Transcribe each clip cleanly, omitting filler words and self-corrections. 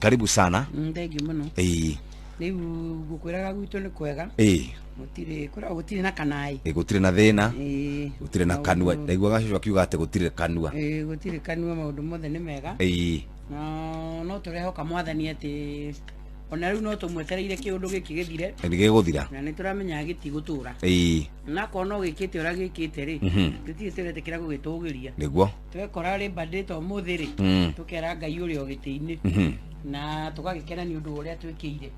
Karibu sana. Thengiũ mũno. Rĩu ngũkwĩraga gwitũ nĩ kwega. Gũtirĩ kũrĩa, gũtirĩ na kanaĩ. Ĩ, gũtirĩ na thĩna. Gũtirĩ na kanua. Ndaiguaga cũcũ akiuga atĩ gũtirĩ kanua. Ĩĩ, gũtirĩ kanua, maũndũ mothe nĩ mega. Na no tũrehoka Mwathani atĩ ona rĩu no tũmwetereire kĩũndũ gĩkĩ gĩthire. Nĩ gĩgũthira. Na nĩ tũramenya gĩtigũtũra. Na akorwo no gĩkĩte ũrĩa gĩkĩte rĩ, tũtirĩ tũretĩkĩra gũgĩtũgĩria. Twekora Labor Day ta ũmũthĩ rĩ, tũkera Ngai ũrĩ o gĩtĩ-inĩ, na tũgagĩkena nĩ ũndũ wa ũrĩa twĩkĩire.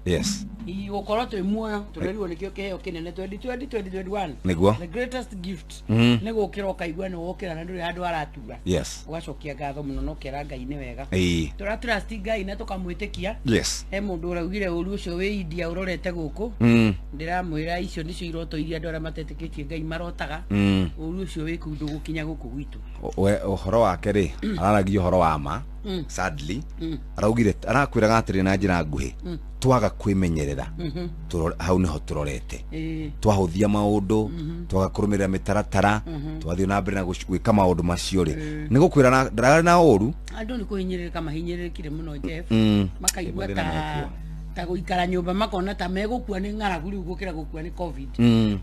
Hihi gũkorwo twĩ muoyo tũrerirwo nĩkĩo kĩheo kĩnene 2020, 2021. The greatest gift nĩ gũkĩra ũkaigua nĩ wokĩra na ndũrĩ handũ haratura. Ũgacokia ngatho mũno na ũkera Ngai nĩ wega. Tũra trust Ngai na tũkamwĩtĩkia. He mũndũ ũraugire ũru ũcio wĩ India ũrorete gũkũ. Ndĩramwĩra icio nĩcio iroto iria andũ arĩa matetĩkĩtie Ngai marotaga. Ũru ũcio wĩ kũu ndũgũkinya gũkũ gwitũ. We ũhoro wake rĩ, araragia ũhoro wa ma. Sadly, araugire arakwĩraga atĩrĩ na njĩra nguhĩ, twaga kwĩmenyerera, hau nĩho tũrorete. Twahũthia maũndũ, twaga kũrũmĩrĩra mĩtaratara, twathiĩ na mbere na gwĩka maũndũ macio rĩ, nĩ gũkwĩra ndararĩ na ũru. Andũ nĩ kũhinyĩrĩrĩka mahinyĩrĩrĩkire mũno, Jeff. Makaigua Mathĩna ta mekuo. Ta gũikara nyũmba makona ta megũkua nĩ ng'aragu rĩu gũkĩra gũkua nĩ COVID.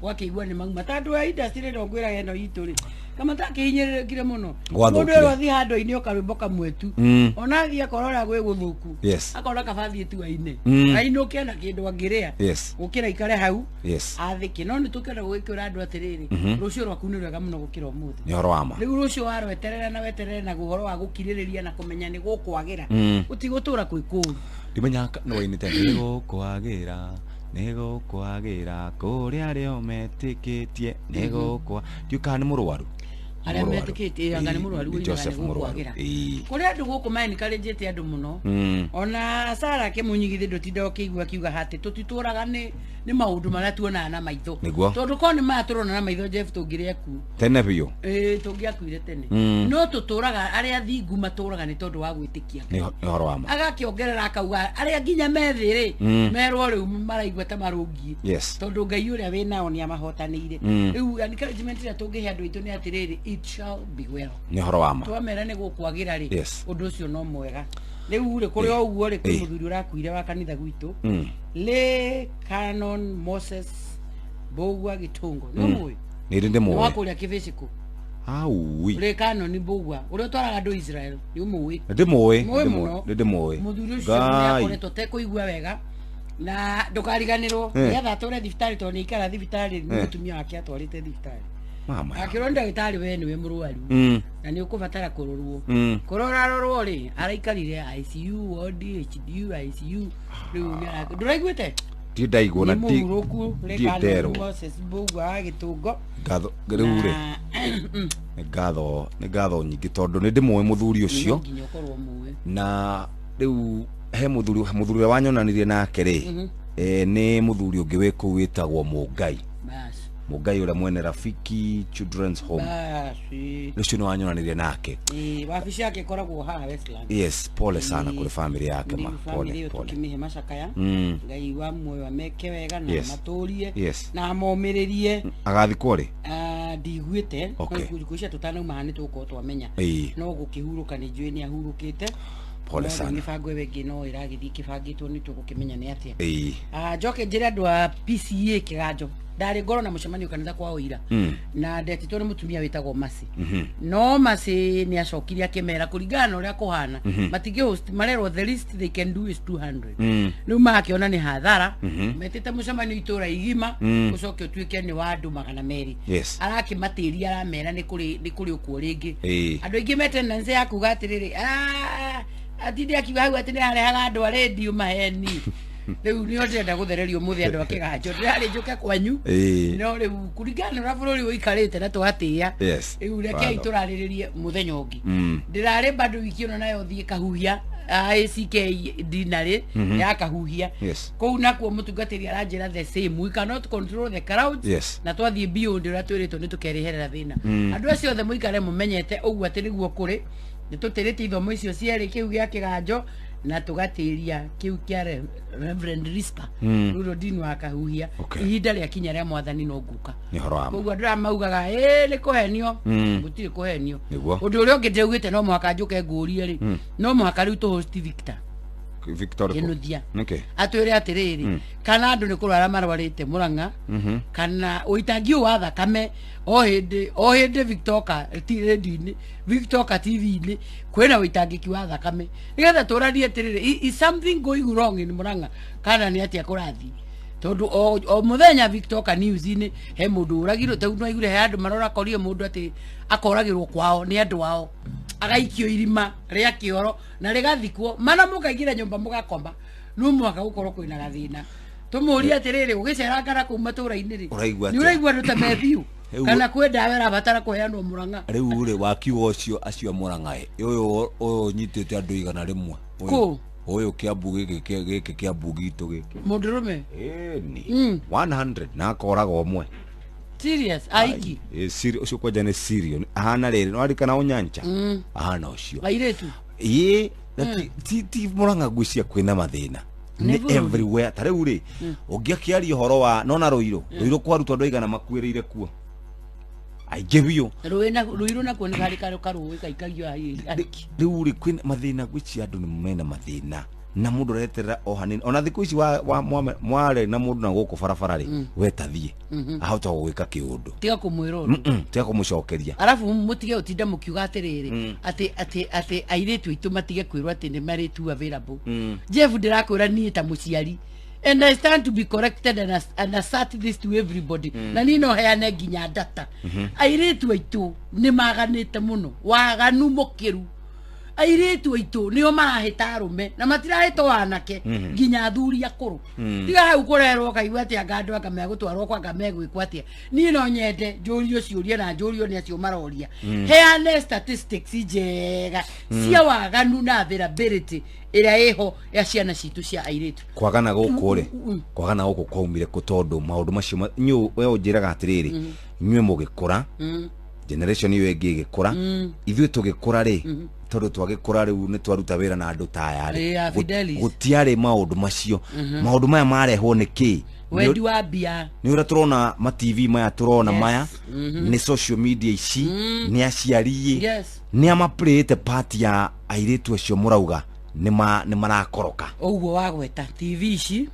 Ũgakĩigua nĩ mauma ta andũ a industry ĩno ngwĩraga ĩno itũ rĩ, kama takĩhinyĩrĩrĩkire mũno. Gwathũkire. Mũndũ ĩrwo athiĩ handũ-inĩ o karwĩmbo kamwe tu, ona athiĩ akora ũrĩa gwĩ gũthũku, akona kaba athiĩ tu aine, ainũke na kĩndũ angĩrĩa, gũkĩra ikare hau athĩke. No nĩ tũkĩenda gũgĩkwĩra andũ atĩrĩrĩ, rũciũ rwaku nĩ rwega mũno gũkĩra ũmũthĩ. Nĩ ũhoro wa ma. Rĩu rũciũ warweterera na weterere na ũhoro wa gũkirĩrĩria na kũmenya nĩ gũkwagĩra, gũtigũtũra kwĩ kũũru. Ndimenya nĩ wainĩte nĩ gũkwagĩra, nĩ gũkwagĩra kũrĩa arĩa metĩkĩtie nĩ gũkwa, ndiũĩ kana nĩ mũrwaru. Arĩa Mũrwaru. metĩkĩtie, anga nĩ mũrwaru Nĩ ũinaga Joseph nĩ mũrwaru. gũkwagĩra. Kũrĩ andũ gũkũ maenkarĩnjĩte andũ mũno. Ona Sara kĩmũnyigithĩ ndũtinda ũkĩigua akiuga atĩ tũtitũraga nĩ maũndũ marĩa tuonaga na maitho. Tondũ korwo nĩ maya tũrona na maitho, Jeff, tũngĩrĩ akuũ. Tene biũ. Ĩĩ, tũngĩakuire tene. No tũtũraga, arĩa athingu matũraga nĩ tondũ wa gwĩtĩkia. Nĩ ũhoro wa ma. Agakĩongerera akauga arĩa nginya methĩ rĩ, merwo rĩu maraigua ta marũngiĩ, tondũ Ngai ũrĩa wĩ nao nĩ amahotanĩire. Rĩu encouragement ĩrĩa tũngĩhe andũ aitũ nĩ atĩrĩrĩ, it shall be well. Nĩ ũhoro wa ma. Twamera nĩ gũkwagĩra rĩ, ũndũ ũcio no mwega. Rĩu rĩ, kũrĩ o ũguo rĩ, kwĩ mũthuri ũrakuire wa kanitha gwitũ, lay Canon Moses Mbũgua Gĩtũngo, nĩ ũmũĩ? Nĩ ndĩ Nĩ wa ndĩmũĩ. kũrĩa Kĩbĩcĩkũ. Aui. Rĩ Canon Mbũgua ũrĩa ũtwaraga andũ Israel, nĩ ũmũĩ? Nĩ ndĩmũĩ. Mũĩ mũno. Nĩ ndĩmũĩ. Mũthuri ũcio nĩ Ngai. akoretwo tekũigua wega na ndũkariganĩrwo, nĩgetha atũre thibitarĩ, tondũ nĩ aikara thibitarĩ nĩ mũtumia wake atwarĩte thibitarĩ. Mama. Akĩrwo nĩ ndagĩtarĩ, we nĩwe mũrwaru na nĩ ũkũbatara kũrorwo. Kũrorarorwo rĩ, araikarire ICU, ward, HDU, ICU. Rĩu ndũraiguĩte? Ndirĩ ndaigua na Nĩ mũhurũku ndirĩ rĩ nderwo. Moses Mbũgua wa Gĩtũngo. Ngatho rĩu rĩ, Na nĩ ngatho nyingĩ tondũ nĩ ndĩmũĩ mũthuri ũcio. No nginya ũkorwo mũĩ. Na rĩu he mũthuri ũrĩa wanyonanirie nake rĩ, nĩ mũthuri ũngĩ wĩ kũu wĩtagwo Mũngai. Basi. Mũngai ũrĩa mwene Rafiki Children's Home. Basi. Ũcio nĩ wanyonanirie nake. Ĩĩ, wabici yake ĩkoragwo haha Westlands. Yes, pole sana kũrĩ family yake ma. Rĩu pole family ĩyo pole. tũkĩmĩhe macakaya. Ngai wa muoyo ameke wega na amatũrie na amomĩrĩrie. Agathikwo rĩ? Ah, ndiguĩte. No thikũ icio tũtanauma haha nĩ tũgũkorwo twamenya. No gũkĩhurũka nĩ njũĩ nĩ ahurũkĩte. Pole No rĩu sana. mĩbango ĩyo ĩngĩ no ĩragĩthiĩ ĩkĩbangĩtwo, nĩ tũgũkĩmenya nĩ atĩa. Ah, njoke njĩre andũ a PCA Kĩganjo, ndarĩ ngorwo na mũcemanio kanitha kwa ũira, na ndetĩtwo nĩ mũtumia wĩtagwo Masi. No Masi nĩ acokire akĩmera kũringana na ũrĩa kũhana matingĩ host, marerwo the least they can do is 200. Rĩu magakĩona nĩ hathara metĩte mũcemanio itũra igima, ũcoke ũtuĩke nĩ wa andũ 200. Arakĩmatĩria, aramera nĩ kũrĩ ũkuo rĩngĩ. Andũ aingĩ me tendency ya kuga atĩrĩrĩ, "Ah, atinde akiuga hau atĩ nĩ arehaga andũ a rĩndiũ maheni." Rĩu nĩo ndĩrenda gũthererio ũmũthĩ andũ a Kĩganjo, ndĩrarĩ njũke kwanyu. No rĩu kũringana na ũrĩa bũrũri ũikarĩte na twatĩĩa, rĩu rekei Watho. tũrarĩrĩrie mũthenya ũngĩ. Ndĩrarĩ bado wiki ĩno nayo thiĩ Kahuhia, ACK dinarĩ ya Kahuhia. Kũu nakuo mũtungatĩri aranjĩra the same, we cannot control the crowds. Na twathiĩ beyond ũrĩa twĩrĩtwo nĩ tũkerĩherera thĩna. Andũ acio othe mũikare mũmenyete ũguo atĩ nĩguo kũrĩ. Nĩ tũtĩrĩte ithomo icio cierĩ, kĩu gĩa Kĩganjo na tũgatĩria kĩu kĩa Reverend Rispa Rũrũ wa Kahuhia. Ihinda rĩakinya rĩa Mwathani no nguka. Nĩ ũhoro wa ma. Koguo andũ arĩa maugaga ĩ nĩ kũhenio, gũtirĩ kũhenio. Ũndũ ũrĩa ũngĩ ndĩraugĩte no mũhaka njũke ngũrie rĩ, no mũhaka rĩu tũ host Victor. Victor ũrĩkũ? Kĩnuthia. Nĩkĩ? Atwĩre atĩrĩrĩ, kana andũ nĩ kũrwara marwarĩte Mũrang'a, kana ũitangi ũyũ wa thakame o hĩndĩ o hĩndĩ Victoka radio-inĩ, Victoka TV-inĩ, kwĩna ũitangĩki wa thakame, nĩgetha tũranie atĩrĩrĩ, is something going wrong in Mũrang'a kana nĩ atĩa kũrathiĩ? Tondũ o mũthenya Victoka news-inĩ he mũndũ ũragirwo. Tau nĩwaiguire he andũ marorakorire mũndũ atĩ akoragĩrwo kwao nĩ andũ ao, agaikio irima rĩa kĩoro na rĩgathikwo mana, mũkaingĩra nyũmba mũgakoma. No mũhaka gũkorwo kwĩna gathĩna. Tũmũrie atĩrĩrĩ, ũgĩcerangana kũu matũra-inĩ rĩ, Ũraigua nĩ atĩa? ũraigua andũ ta me biũ kana kwĩ ndawa ĩrabatara kũheanwo Mũrang'a? Rĩu rĩ, wakiuga ũcio acio a Mũrang'a ĩ, ũyũ ũnyitĩte andũ 100. Ũyũ- Kũ? Ũyũ Kĩambu gĩkĩ, gĩkĩ Kĩambu gitũ gĩkĩ. Mũndũrũme? Ĩni 100 na akoraga ũmwe. Serious aiki? Ĩ, ũcio kwanja nĩ serious ahana rĩrĩ nĩwarikana ũnyancha ahana ũcio. Airĩtu? Ĩ, na ti Mũrang'a ngwĩciria kwĩna mathĩna. Nĩ nĩ bũrũri. Everywhere. Ta rĩu rĩ, ũngĩakĩaria ũhoro wa nona Rũirũ, Rũirũ kwarutwo andũ aigana makuĩrĩire kuo, aingĩ biũ. Rũĩ na Rũirũ nakuo nĩ harĩ karũĩ gaikagio aiki. Rĩu rĩ, kwĩna mathĩna, gwĩcia andũ nĩ mena mathĩna na mũndũ areterera o hanini. Ona thikũ ici mwarĩ na mũndũ na gũkũ barabara rĩ, we tathiĩ ahota gũgwĩka kĩũndũ. Tiga kũmwĩra ũndũ. Tiga kũmũcokeria. Arabu mũtige ũtinda mũkiuga atĩrĩrĩ, atĩ airĩtu aitũ matige kwĩrwo atĩ nĩ marĩ too available. Jeff, ndĩrakwĩra niĩ ta mũciari, and I stand to be corrected and assert this to everybody, na niĩ no heane nginya data, airĩtu aitũ nĩ maganĩte mũno, waganu mũkĩru. Airĩtu aitũ nĩo marahĩta arũme, na matirahĩta o anake, nginya athuri akũrũ. Tiga hau kũrerwo kaigua atĩ anga andũ anga megũtwarwo kwa anga megwĩkwo atĩa. Niĩ no nyende njũrio ciũria na njũrio nĩ acio maroria, heane statistics njega cia waganu na availability ĩrĩa ĩho ya ciana citũ cia airĩtu. Kwagana gũkũ rĩ, kwagana gũkũ kwaumire kũ? Tondũ maũndũ macio inyuĩ, we ũnjĩraga atĩrĩrĩ, inyuĩ mũgĩkũra, generation ĩyo ĩngĩ ĩgĩkũra, ithuĩ tũgĩkũra rĩ, tondũ twagĩkũra rĩu nĩ twaruta wĩra na andũ ta aya rĩ, Ĩ, a Fidelis. Gũtiarĩ maũndũ macio. Maũndũ maya marehwo nĩ kĩ? Wendi wa mbia. Nĩ ũrĩa tũrona ma TV maya tũrona, maya nĩ social media ici, nĩ aciari ĩ, nĩ amaplayĩte part ya airĩtu acio mũrauga nĩ marakoroka. Ũguo wagweta TV ici.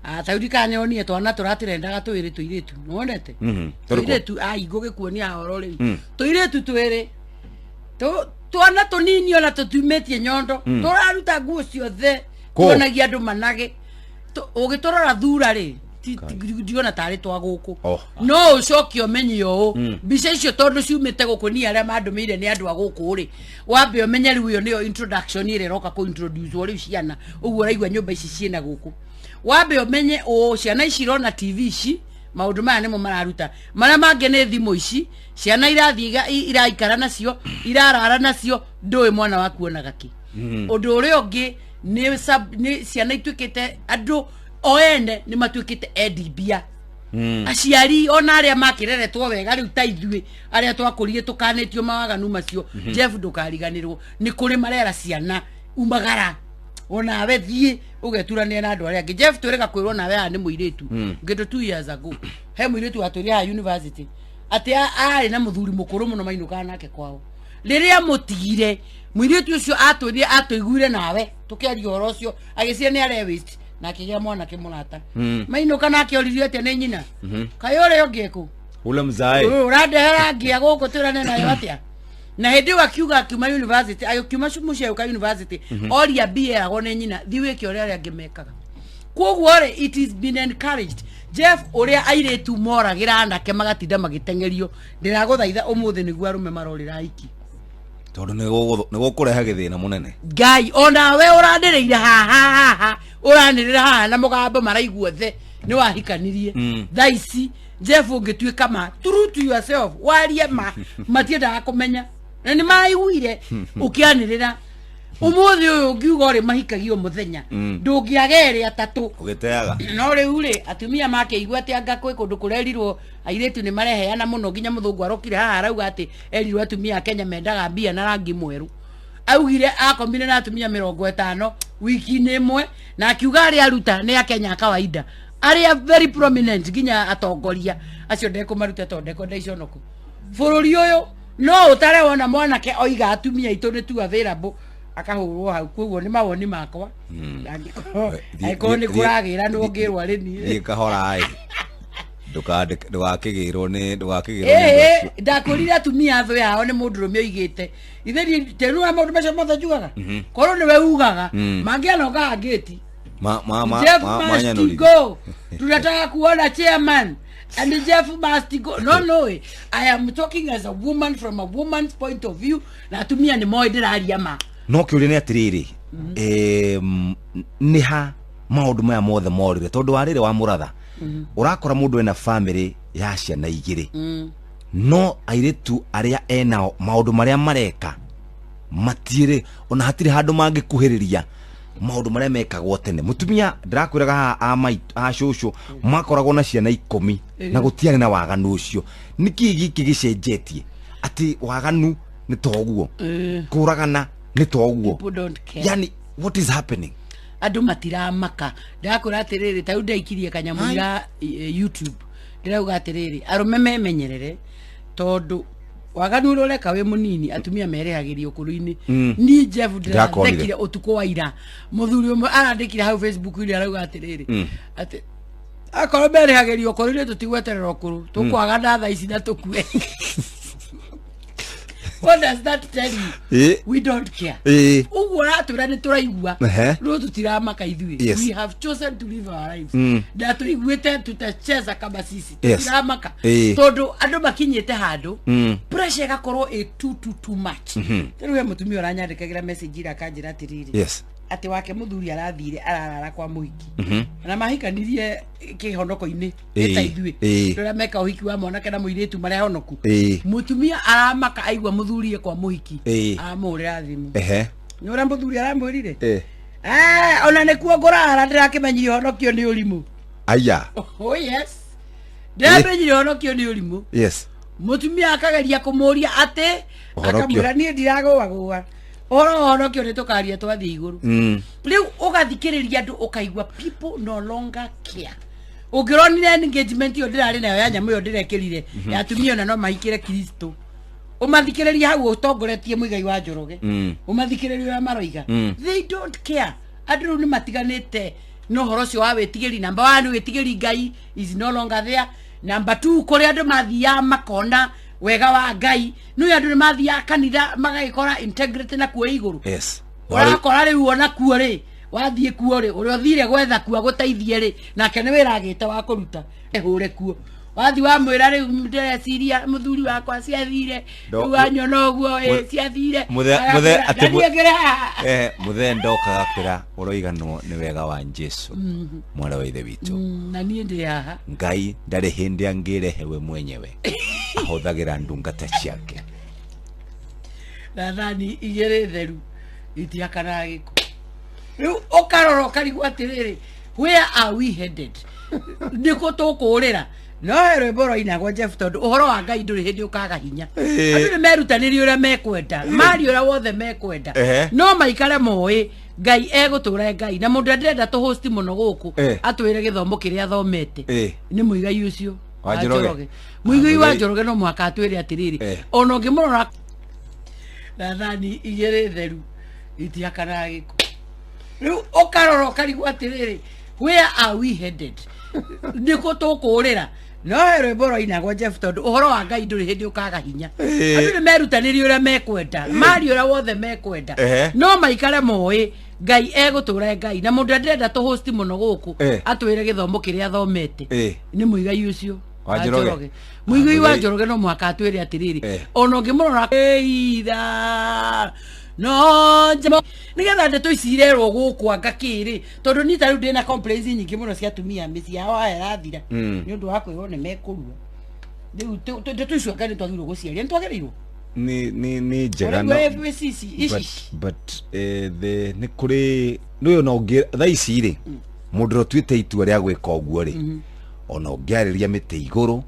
Ah, ta rĩu ndikanyonire twana tũratirendaga twĩrĩ tũirĩtu, nĩwonete? Tũrĩkũ? Tũirĩtu ai, ngũgĩkuonia horo rĩu. Tũirĩtu twĩrĩ, twana tũnini, ona tũtiumĩtie nyondo, tũraruta nguo ciothe. Kũ? Tuonagia andũ manage. Ũgĩtũrora thura rĩ, ndiona tarĩ twa gũkũ. Oh. No ũcoke ũmenye ũũ, mbica icio tondũ ciumĩte gũkũ, niĩ arĩa mandũmĩire nĩ andũ a gũkũ rĩ, wambe ũmenye rĩu ĩyo nĩyo introduction ĩrĩa ĩroka kũ introduce rĩu ciana. Ũguo ũraigua nyũmba ici ciĩna gũkũ, wambe ũmenye ũũ, ciana ici irona TV ici, maũndũ maya nĩmo mararuta. Marĩa mangĩ nĩ thimũ ici ciana irathiĩ iraikara nacio, irarara nacio, ndũĩ mwana waku onaga kĩ. Ũndũ ũrĩa ũngĩ nĩ ciana ituĩkĩte andũ o ene, nĩ matuĩkĩte endi mbia. Aciari ona arĩa makĩreretwo wega rĩu ta ithuĩ arĩa twakũrire tũkanĩtio mawaganu macio, Jeff, ndũkariganĩrwo nĩ kũrĩ marera ciana umagara onawe thiĩ ũgeturanĩre na andũ arĩa angĩ. Jeff, twĩrĩga kwĩrwo nawe haha nĩ mũirĩtu ngĩndũ 2 years ago, he mũirĩtu watwĩrire haha university atĩ arĩ na mũthuri mũkũrũ mũno, mainũkaga nake kwao. Rĩrĩa mũtigire mũirĩtu ũcio atwĩrire, atũiguire nawe tũkĩaria ũhoro ũcio, agĩciria nĩ are waste na akĩgĩa mwanake mũrata. Mainũka nake oririo atĩa nĩ nyina? Kaĩ ũrĩa ũngĩ kũ? Ule mzae. Ũrandehera ngia gũkũ twĩrane nayo atĩa? Na hĩndĩ ĩyo akiuga akiuma university, agĩkiuma mũciĩ agĩũka university, oria mbia eragwo nĩ nyina, thiĩ wĩke ũrĩa arĩa angĩ mekaga. Koguo rĩ, it is been encouraged, Jeff, ũrĩa airĩtu moragĩra anake magatinda magĩteng'erio. Ndĩragũthaitha ũmũthĩ nĩguo arũme marorĩra aiki. Tondũ nĩ gũkũrehe gĩthĩna mũnene. Ngai onawe ũranĩrĩire haha haha, ũranĩrĩra haha na mũgambo maraigua othe nĩ wahikanirie. Thaa ici, Jeff, ũngĩtuĩka ma true to yourself, warie ma, matiendaga kũmenya na nĩ maraiguire ũkĩanĩrĩra. Ũmũthĩ ũyũ ũngiuga ũrĩ mahikagio mũthenya, ndũngĩaga erĩ atatũ. Ũgĩteaga. No rĩu rĩ, atumia makĩigua atĩ anga kwĩ kũndũ kũrerirwo airĩtu nĩ mareheana mũno, nginya mũthũngũ arokire haha arauga atĩ erirwo atumia a Kenya mendaga mbia na rangi mwerũ. Augire akomire na atumia 50 wiki-inĩ ĩmwe, na akiuga arĩa aruta nĩ akenya a kawaida, arĩa very prominent, nginya atongoria acio ndekũmaruta tondũ ndekwenda iconoko bũrũri ũyũ. No ũtare wona mwanake oiga atumia aitũ nĩ tu available. Akahũrwo hau. Koguo nĩ mawoni makwa, angĩkorwo nĩ kũragĩra nĩ ũngĩrwo arĩ niĩ. Thiĩ kahora ĩ, ndũgakĩgĩrwo nĩ ndũgakĩgĩrwo nĩ andũ acio. Ĩĩ, ndakwĩrire atumia thũ yao nĩ mũndũrũme oigĩte ithe tenu wa maũndũ macio mothe njugaga, korwo nĩwe ugaga mangĩanoka ngĩti. Ma ma ma Jeff ma must manyanũrithia. go. Tunataka kuona chairman and Jeff must go. No, no, I am talking as a woman, from a woman's point of view, na atumia nĩ moĩ ndĩraria ma. No kĩũria nĩ atĩrĩrĩ, nĩ ha maũndũ maya mothe morire? Tondũ wa rĩrĩ wa mũratha, ũrakora mũndũ ena famĩlĩ ya ciana igĩrĩ, no airĩtu arĩa enao maũndũ marĩa mareka matiĩrĩ ona hatirĩ handũ mangĩkuhĩrĩria maũndũ marĩa mekagwo tene. Mũtumia ndĩrakwĩraga haha a maitũ a cũcũ makoragwo na ciana 10 na gũtiarĩ na waganu ũcio. Nĩkĩ gĩkĩ gĩcenjetie atĩ waganu nĩ toguo, kũragana nĩ toguo? People don't care. Yani, what is happening? Andũ matiramaka. Ndĩrakwĩra atĩrĩrĩ, ta rĩu ndaikirie kanyamũ ira YouTube, ndĩrauga atĩrĩrĩ, arũme memenyerere tondũ waganu ũrĩa ũreka wĩ mũnini, atumia merehagĩria ũkũrũ-inĩ. Niĩ Jeff Ndĩrakorire. ndĩrathekire ũtukũ wa ira, mũthuri ũmwe arandĩkire hau Facebook-inĩ, arauga atĩrĩrĩ, atĩ akorwo merehagĩria ũkũrũ-inĩ, tũtigweterera ũkũrũ, tũkwaga na thaa ici na tũkue. What does that tell you? We don't care. Ũguo ũratwĩra nĩ tũraigua, no tũtiramaka ithuĩ. We have chosen to live our lives na tũiguĩte tutacheza kama sisi. Tũtiramaka tondũ andũ makinyĩte handũ pressure ĩgakorwo ĩ too too too much. Rĩu he mũtumia ũranyandĩkagĩra message ira, akanjĩra atĩrĩrĩ, atĩ wake mũthuri arathire ararara kwa mũhiki na mahikanirie kĩhonoko-inĩ ta ithuĩ rĩrĩa meka ũhiki wa mwanake na mũirĩtu marĩa honoku. Mũtumia aramaka aigua mũthuri e kwa mũhiki, aramũhũrĩra thimũ. Nĩ ũrĩa mũthuri aramwĩrire? "Eh, ona nĩkuo ngũrara, ndĩrakĩmenyire ũhonokio nĩ ũrimũ." Aya. Oh yes, ndĩramenyire ũhonokio nĩ ũrimũ. Mũtumia akageria kũmũria atĩ Ũhonokio. akamwĩra, "Niĩ ndiragũagũa ũhoro wa ũhonokio, nĩ tũkaria twathiĩ igũrũ." Rĩu ũgathikĩrĩria andũ ũkaigua people no longer care. Ũngĩronire engagement ĩyo ndĩrarĩ nayo ya nyamũ ĩyo ndĩrekĩrire ya atumia ona no mahikĩre Kristo, ũmathikĩrĩrie hau ũtongoretie Mũigai wa Njoroge, ũmathikĩrĩrie ũrĩa maroiga. They don't care. Andũ rĩu nĩ matiganĩte na ũhoro ũcio wa wĩtigĩri. Number one, wĩtigĩri Ngai is no longer there. Number two, kũrĩa andũ mathiaga makona wega wa Ngai, nĩ andũ nĩ mathiaga kanitha magagĩkora integrity na kuo igũrũ. Ũrakora rĩu ona kuo rĩ, wathiĩ kuo rĩ, ũrĩa ũthire gwetha kuo agũteithie rĩ, nake nĩ wĩra agĩte wa kũruta ehũre kuo. Wathi wamwĩra, "Rĩu ndĩreciria mũthuri wakwa ciathire." Rĩu wanyona ũguo ĩ ciathire. Atĩ Naniĩ ngĩrĩ haha. Mũthee ndokaga kwĩra ũroiganwo nĩ wega wa Jesu, mwarĩ wa ithe witũ. Na niĩ ndĩ haha. Ngai ndarĩ hĩndĩ angĩrehe we mwenyewe, ahũthagĩra ndungata ciake. Na thani igĩrĩ theru itiakanaga gĩko. Rĩu ũkarora ũkarigwo atĩrĩrĩ, where are we headed? Nĩkũ tũkũrĩra? No he rwĩmbo rwainagwo, Jeff, tondũ ũhoro wa Ngai ndũrĩ hĩndĩ ũkaga hinya. Andũ nĩ merutanĩrie ũrĩa mekwenda, marie ũrĩa wothe mekwenda, no maikare moĩ Ngai egũtũra e Ngai. Na mũndũ ndĩrenda tũhosti mũno gũkũ atwĩre gĩthomo kĩrĩa athomete nĩ Mũigai ũcio Wa Njoroge. Mũigai wa Mũigai. Njoroge no mũhaka atwĩre atĩrĩrĩ, ona ũngĩmũrora na thani igĩrĩ theru itiakanaga gĩko. Rĩu ũkarora ũkarigwo atĩrĩrĩ, where are we headed? Nĩkũ tũkũrĩra? No he rwĩmbo rwainagwo, Jeff, tondũ ũhoro wa Ngai ndũrĩ hĩndĩ ũkaga hinya. Andũ nĩ merutanĩrie ũrĩa mekwenda, marie ũrĩa wothe mekwenda, no maikare moĩ Ngai egũtũra e Ngai. Na mũndũ ndĩrenda tũhosti mũno gũkũ atwĩre gĩthomo kĩrĩa athomete nĩ Mũigai ũcio Wa Njoroge. Mũigai wa Mũigai. Njoroge no mũhaka atwĩre atĩrĩrĩ, ona ũngĩmũrora ĩitha no njemo nĩgetha ndeto ici irerwo gũkũ anga kĩrĩ, tondũ niĩ ta rĩu ndĩna complaints nyingĩ mũno cia atumia, mĩciĩ yao haya ĩrathira nĩ ũndũ wa kwĩrwo nĩ mekũrua. Rĩu ndeto icio anga nĩ twagĩrĩirwo gũciaria, nĩ twagĩrĩirwo. Nĩ njega. Ũraigua wĩ cici ici. But nĩ kũrĩ nĩ ona ũngĩ thaa ici rĩ, mũndũ ũrĩa ũtuĩte itua rĩa gwĩka ũguo rĩ, ona ũngĩarĩria mĩtĩ igũrũ,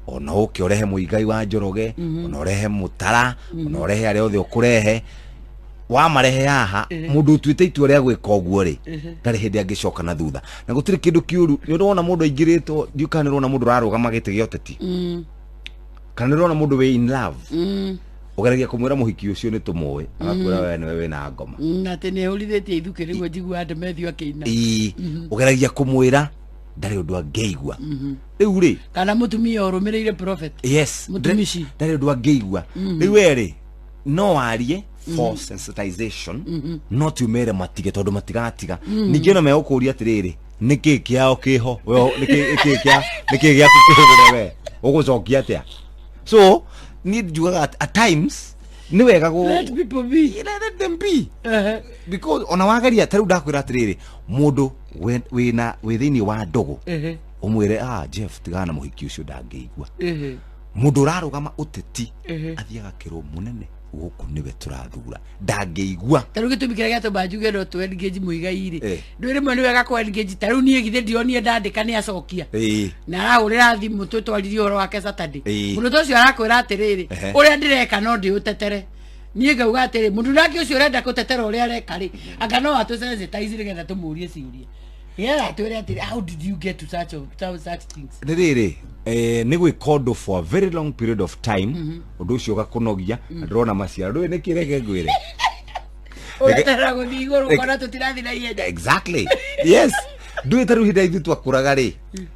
ona ũke ũrehe Mũigai wa Njoroge, ona ũrehe Mũtara, ona ũrehe arĩa othe ũkũrehe, wamarehe haha, mũndũ ũtuĩte itua rĩa gwĩka ũguo rĩ, ndarĩ hĩndĩ angĩcoka na thutha, na gũtirĩ kĩndũ kĩũru. Nĩ ũrona mũndũ aingĩrĩtwo, ndiũ kana nĩ ũrona mũndũ ũrarũgama gĩtĩ gĩa ũteti, kana nĩ ũrona mũndũ wĩ in love. Ũgeragia kũmwĩra mũhiki ũcio nĩ tũmũĩ, agakwĩra we nĩwe wĩna ngoma. Na atĩ nĩ ehũrithĩtie ithukĩ nĩguo njiguaga Ndemethio akĩina. Ĩĩ, ũgeragia kũmwĩra ndarĩ ũndũ angĩigua. Rĩu rĩ, Kana mũtumia ũrũmĩrĩire prophet. Yes. Mũtumishi. Ndarĩ ũndũ angĩigua. Rĩu we rĩ, no warie for sensitization, no ti ũmere matige, tondũ matigatiga. Ningĩ ona megũkũria atĩrĩrĩ, nĩkĩ kĩao kĩho? We nĩkĩ kĩa nĩkĩ gĩaku kĩhũrĩre? We ũgũcokia atĩa? So niĩ njugaga at times nĩ wega gũ Let people be. Let them be, because ona wageria, ta rĩu ndakwĩra atĩrĩrĩ, mũndũ wĩna wĩ thĩinĩ wa ndũgũ, ũmwĩre, "Ah, Jeff, tigana na mũhiki ũcio," ndangĩigua. Mũndũ ũrarũgama ũteti, athiaga kĩrwo, "Mũnene, gũkũ nĩwe tũrathura," ndangĩigua. Ta rĩu gĩtũmi kĩrĩa gĩatũma njuge no tũ engage Mũigai rĩ, ndwĩ rĩmwe nĩ wega kũ engage. Ta rĩu niĩ githĩ ndionire ndandĩka nĩ acokia na arahũrĩra thimũ, twĩtwaririe ũhoro wake Saturday. Mũndũ ta ũcio arakwĩra atĩrĩrĩ, "Ũrĩa ndĩreka no ndĩũtetere." Niĩ ngauga atĩrĩ, mũndũ nake ũcio ũrenda gũtetera ũrĩa areka rĩ, anga no atũ sensitize nĩgetha tũmũrie ciũria, nĩgetha atwĩre atĩrĩ, "How did you get to such things?" Nĩ rĩrĩ, nĩ gwĩka ũndũ for a very long period of time, ũndũ ũcio ũgakũnogia na ndũrona maciaro. Ndũĩ nĩkĩ? Reke ngwĩre. Ũreterera gũthiĩ igũrũ ũkona tũtirathiĩ na ihenya. Exactly, yes. Ndũĩ ta rĩu hĩndĩ ĩrĩa ithuĩ twakũraga rĩ,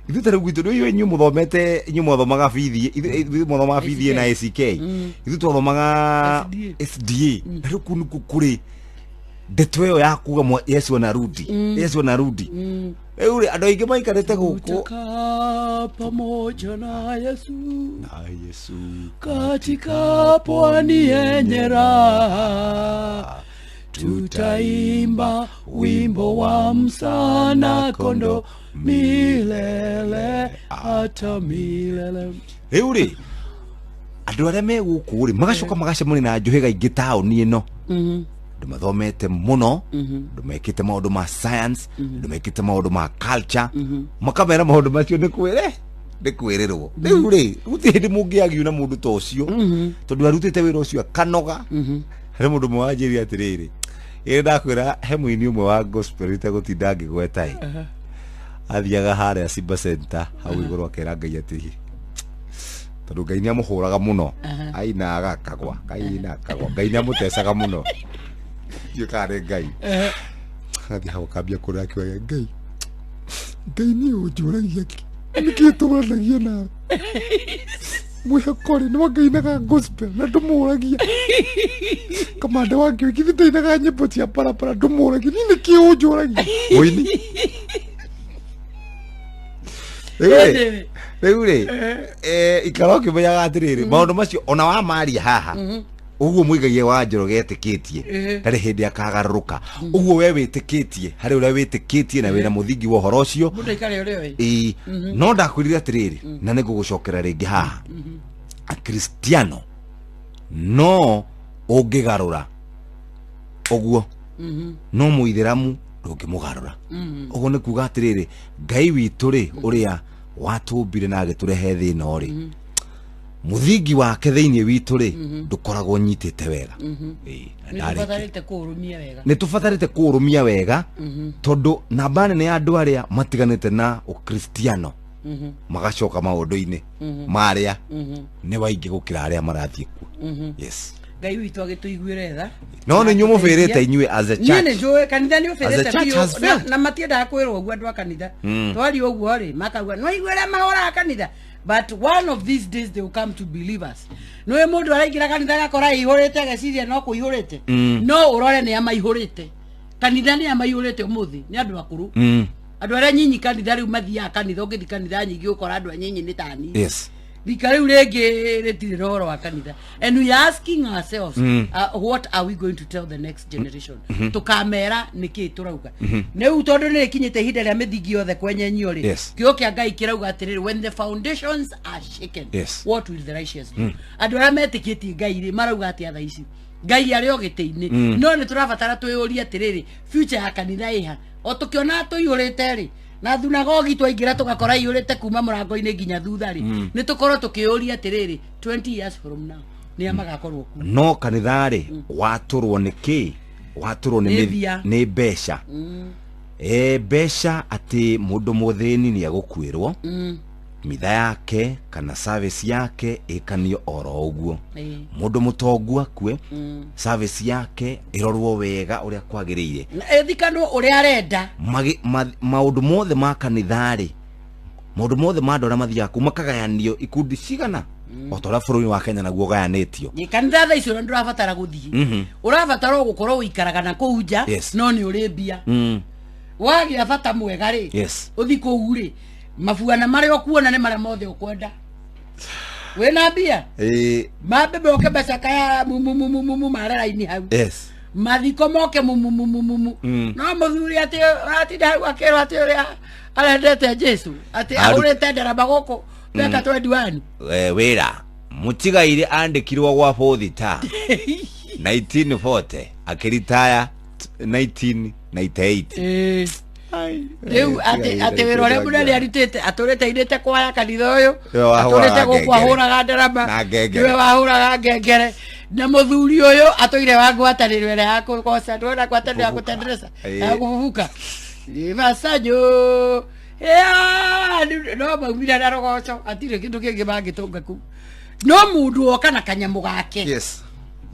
ithuĩ ta rĩu gwitũ, ndũĩ inyuĩ mũthomete, inyuĩ mwathomaga bithi, ithuĩ mwathomaga bithi na ACK, ithuĩ twathomaga SDA. SDA. Na rĩu kũu nĩkuo kũrĩ ndeto ĩyo ya kuga Yesu anarudi, Yesu anarudi. Rĩu rĩ, andũ aingĩ maikarĩte gũkũ. Tutakaa pamoja na Yesu na Yesu katika pwani yenye raha, tutaimba wimbo wa msana kondo milele hata milele. Rĩu rĩ, andũ arĩa me gũkũ rĩ, magacoka magacemania na njũhĩga ingĩ taũni ĩno, andũ mathomete mũno, andũ mekĩte maũndũ ma science, andũ mekĩte maũndũ ma culture, makamera maũndũ macio nĩ kwĩre nĩ kwĩrĩrwo. Rĩu rĩ, gũtirĩ hĩndĩ mũngĩagiu na mũndũ ta ũcio, tondũ arutĩte wĩra ũcio akanoga. Harĩ mũndũ ũmwe wanjĩrire atĩrĩrĩ, ĩrĩ ndakwĩra, he mũini ũmwe wa gospel itegũtinda ngĩgweta ĩ, athiaga harĩa Simba Center hau igũrũ, akera Ngai atĩ tondũ Ngai nĩ amũhũraga mũno, aina agakagwa, kaina akagwa, Ngai nĩ amũtecaga mũno. Ndiũĩ kana nĩ Ngai agathiĩ hau akambia kũrĩra akiugaga, "Ngai, Ngai, niĩ ũnjũragia kĩ? Nĩkĩ tũranagia nawe mwĩhoko rĩ? Nĩ wangainaga gospel na ndũmũragia kamande wa ngĩũki, ndainaga nyĩmbo cia barabara, ndũmũragia. Niĩ nĩkĩ ũnjũragia?" Mũini rĩu rĩ, ikara ũkĩmenyaga atĩrĩrĩ, maũndũ macio ona wa maria haha ũguo mũigagia wa Njoroge etĩkĩtie, ndarĩ hĩndĩ akagarũrũka. Ũguo we wĩtĩkĩtie harĩ ũrĩa wĩtĩkĩtie na wĩna mũthingi wa ũhoro ũcio. Mũndũ aikare ũrĩa oĩ. Ĩĩ, no ndakwĩrire atĩrĩrĩ, na nĩ ngũgũcokera rĩngĩ haha, Akristiano no ũngĩgarũra ũguo, no mũithĩramu ndũngĩmũgarũra. Ũguo nĩ kuga atĩrĩrĩ, Ngai witũ rĩ, ũrĩa watũmbire na agĩtũrehe thĩ ĩno rĩ, mũthingi wake thĩinĩ witũ rĩ, ndũkoragwo ũnyitĩte wega. Ĩĩ, na nĩ ndarĩkia. tũbatarĩte kũũrũmia wega. Nĩ tũbatarĩte kũũrũmia wega, tondũ namba nene ya andũ arĩa matiganĩte na ũkristiano magacoka maũndũ-inĩ marĩa nĩ waingĩ gũkĩra arĩa marathiĩ kuo. Yes. Ngai witũ agĩtũiguĩre tha. No nĩ inyuĩ mũbĩrĩte, inyuĩ as a niĩ church. Nĩ njũĩ kanitha nĩ As a ũbĩrĩte church has biũ failed. na matiendaga kwĩrwo ũguo andũ a kanitha. Twaria ũguo rĩ, makauga no igue arĩa mahoraga kanitha, but one of these days they will come to believe us. Nĩũĩ mũndũ araingĩra kanitha agakora ĩihũrĩte, ageciria no kũihũrĩte. No ũrore nĩ amaihũrĩte kanitha, nĩ amaihũrĩte ũmũthĩ nĩ andũ akũrũ, andũ arĩa nyinyi kanitha rĩu mathiaga kanitha. Ũngĩthiĩ kanitha nyingĩ ũkora andũ a nyinyi nĩ tani rika rĩu rĩngĩ rĩtirĩ na ũhoro wa kanitha. And we are asking ourselves, what are we going to tell the next generation? Tũkamera nĩkĩ tũrauga rĩu, tondũ nĩ rĩkinyĩte ihinda rĩa mĩthingi yothe kwenyenyio rĩ? Kiugo kĩa Ngai kĩrauga atĩrĩrĩ, "When the foundations are shaken, what will the righteous do?" Andũ arĩa metĩkĩtie Ngai rĩ, marauga atĩa thaa ici? Ngai arĩ o gĩtĩ-inĩ, no nĩ tũrabatara twĩyũrie atĩrĩrĩ, future ya kanitha ĩha? O tũkĩonaga tũiyũrĩte rĩ, na thunagogi twaingĩra tũgakora iyũrĩte kuma mũrango-inĩ nginya thutha rĩ, nĩ tũkorwo tũkĩyũria atĩrĩrĩ, 20 years from now nĩ a magakorwo kuo? No kanitha rĩ, watũrwo nĩ kĩ? Watũrwo nĩ Nĩ mbia. Nĩ mbeca. Mbeca, atĩ mũndũ mũthĩni nĩ egũkuĩrwo. Mitha yake kana service yake ĩkanio oro ũguo. Mũndũ mũtongu akue, service yake ĩrorwo wega ũrĩa kwagĩrĩire. Na ĩthikanwo ũrĩa arenda. Maũndũ mothe ma kanitha-rĩ, maũndũ mothe ma andũ arĩa mathiaga kũu makagayanio ikundi cigana, o ta ũrĩa bũrũri wa Kenya naguo ũgayanĩtio. Ĩ, kanitha thaa ici ona ndũrabatara gũthiĩ, ũrabatara o gũkorwo ũikaraga na kũu nja. No nĩ ũrĩ mbia, wagĩa bata mwega rĩ, ũthi kũu rĩ, mabuana marĩa ũkuona nĩ marĩa mothe ũkwenda wĩna mbia. Mambe moke macakaya mumumumumu mare raini hau. Mathiko moke mumumumumu. No mũthuri atĩ atinda hau akĩrwo atĩ ũrĩa arendete Jesu atĩ ahũrĩte ndarama gũkũ mĩaka 21. Wĩra mũtigaire andĩkirwo gwa bũthita 1940, akĩritaya 1998. Rĩu atĩ wĩra ũrĩa mũnene arutĩte, atũrĩte inĩte kwaya kanitha ũyũ. Nĩwe wahũraga atũrĩte gũkũ ngengere. Ahũraga ndarama Na ngengere. Nĩwe wahũraga ngengere, na mũthuri ũyũ atũire wa ngwatanĩro ĩrĩa ya kũgoca, ndwona ngwatanĩro ya Kũbubuka. gũtenderesa, ya kũbubuka macanyo no maumire na rũgoco, atirĩ kĩndũ kĩngĩ mangĩtũnga kũu, no mũndũ woka na kanyamũ gake,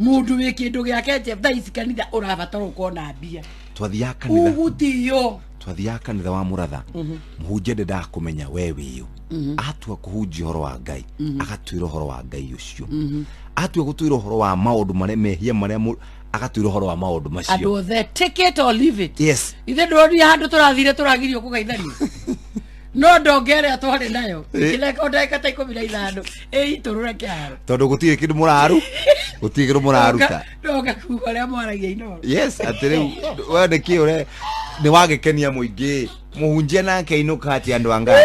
mũndũ wĩ kĩndũ gĩake. Jeff, thaa ici kanitha ũrabatara ũkorwo na mbia. Twathiaga kanitha, Ugutio. twathiaga kanitha wa Mũratha, mũhunjia ndendaga kũmenya we wĩyũ. Atua kũhunjia ũhoro wa Ngai, agatwĩra ũhoro wa Ngai ũcio. Atua gũtwĩra ũhoro wa maũndũ marĩa mehia marĩa agatwĩra ũhoro wa maũndũ Andũ macio. othe, take it or leave it. Ithe ndåronire handå tå rathire tå ragirio kå geithanio, no ndonge ĩrĩa twarĩ nayo ĩkĩreka ndagĩka ta 15 ĩitũrũre kĩharo. Tondũ gũtirĩ kĩndũ mũraru, gũtirĩ kĩndũ mũraruta. Ndonga kuga ũrĩa mwaragia inoro. Yes, atĩ rĩu we nĩ kĩ ũre nĩ wagĩkenia mũingĩ, mũhunjia nake ainũka atĩ andũ a Ngai.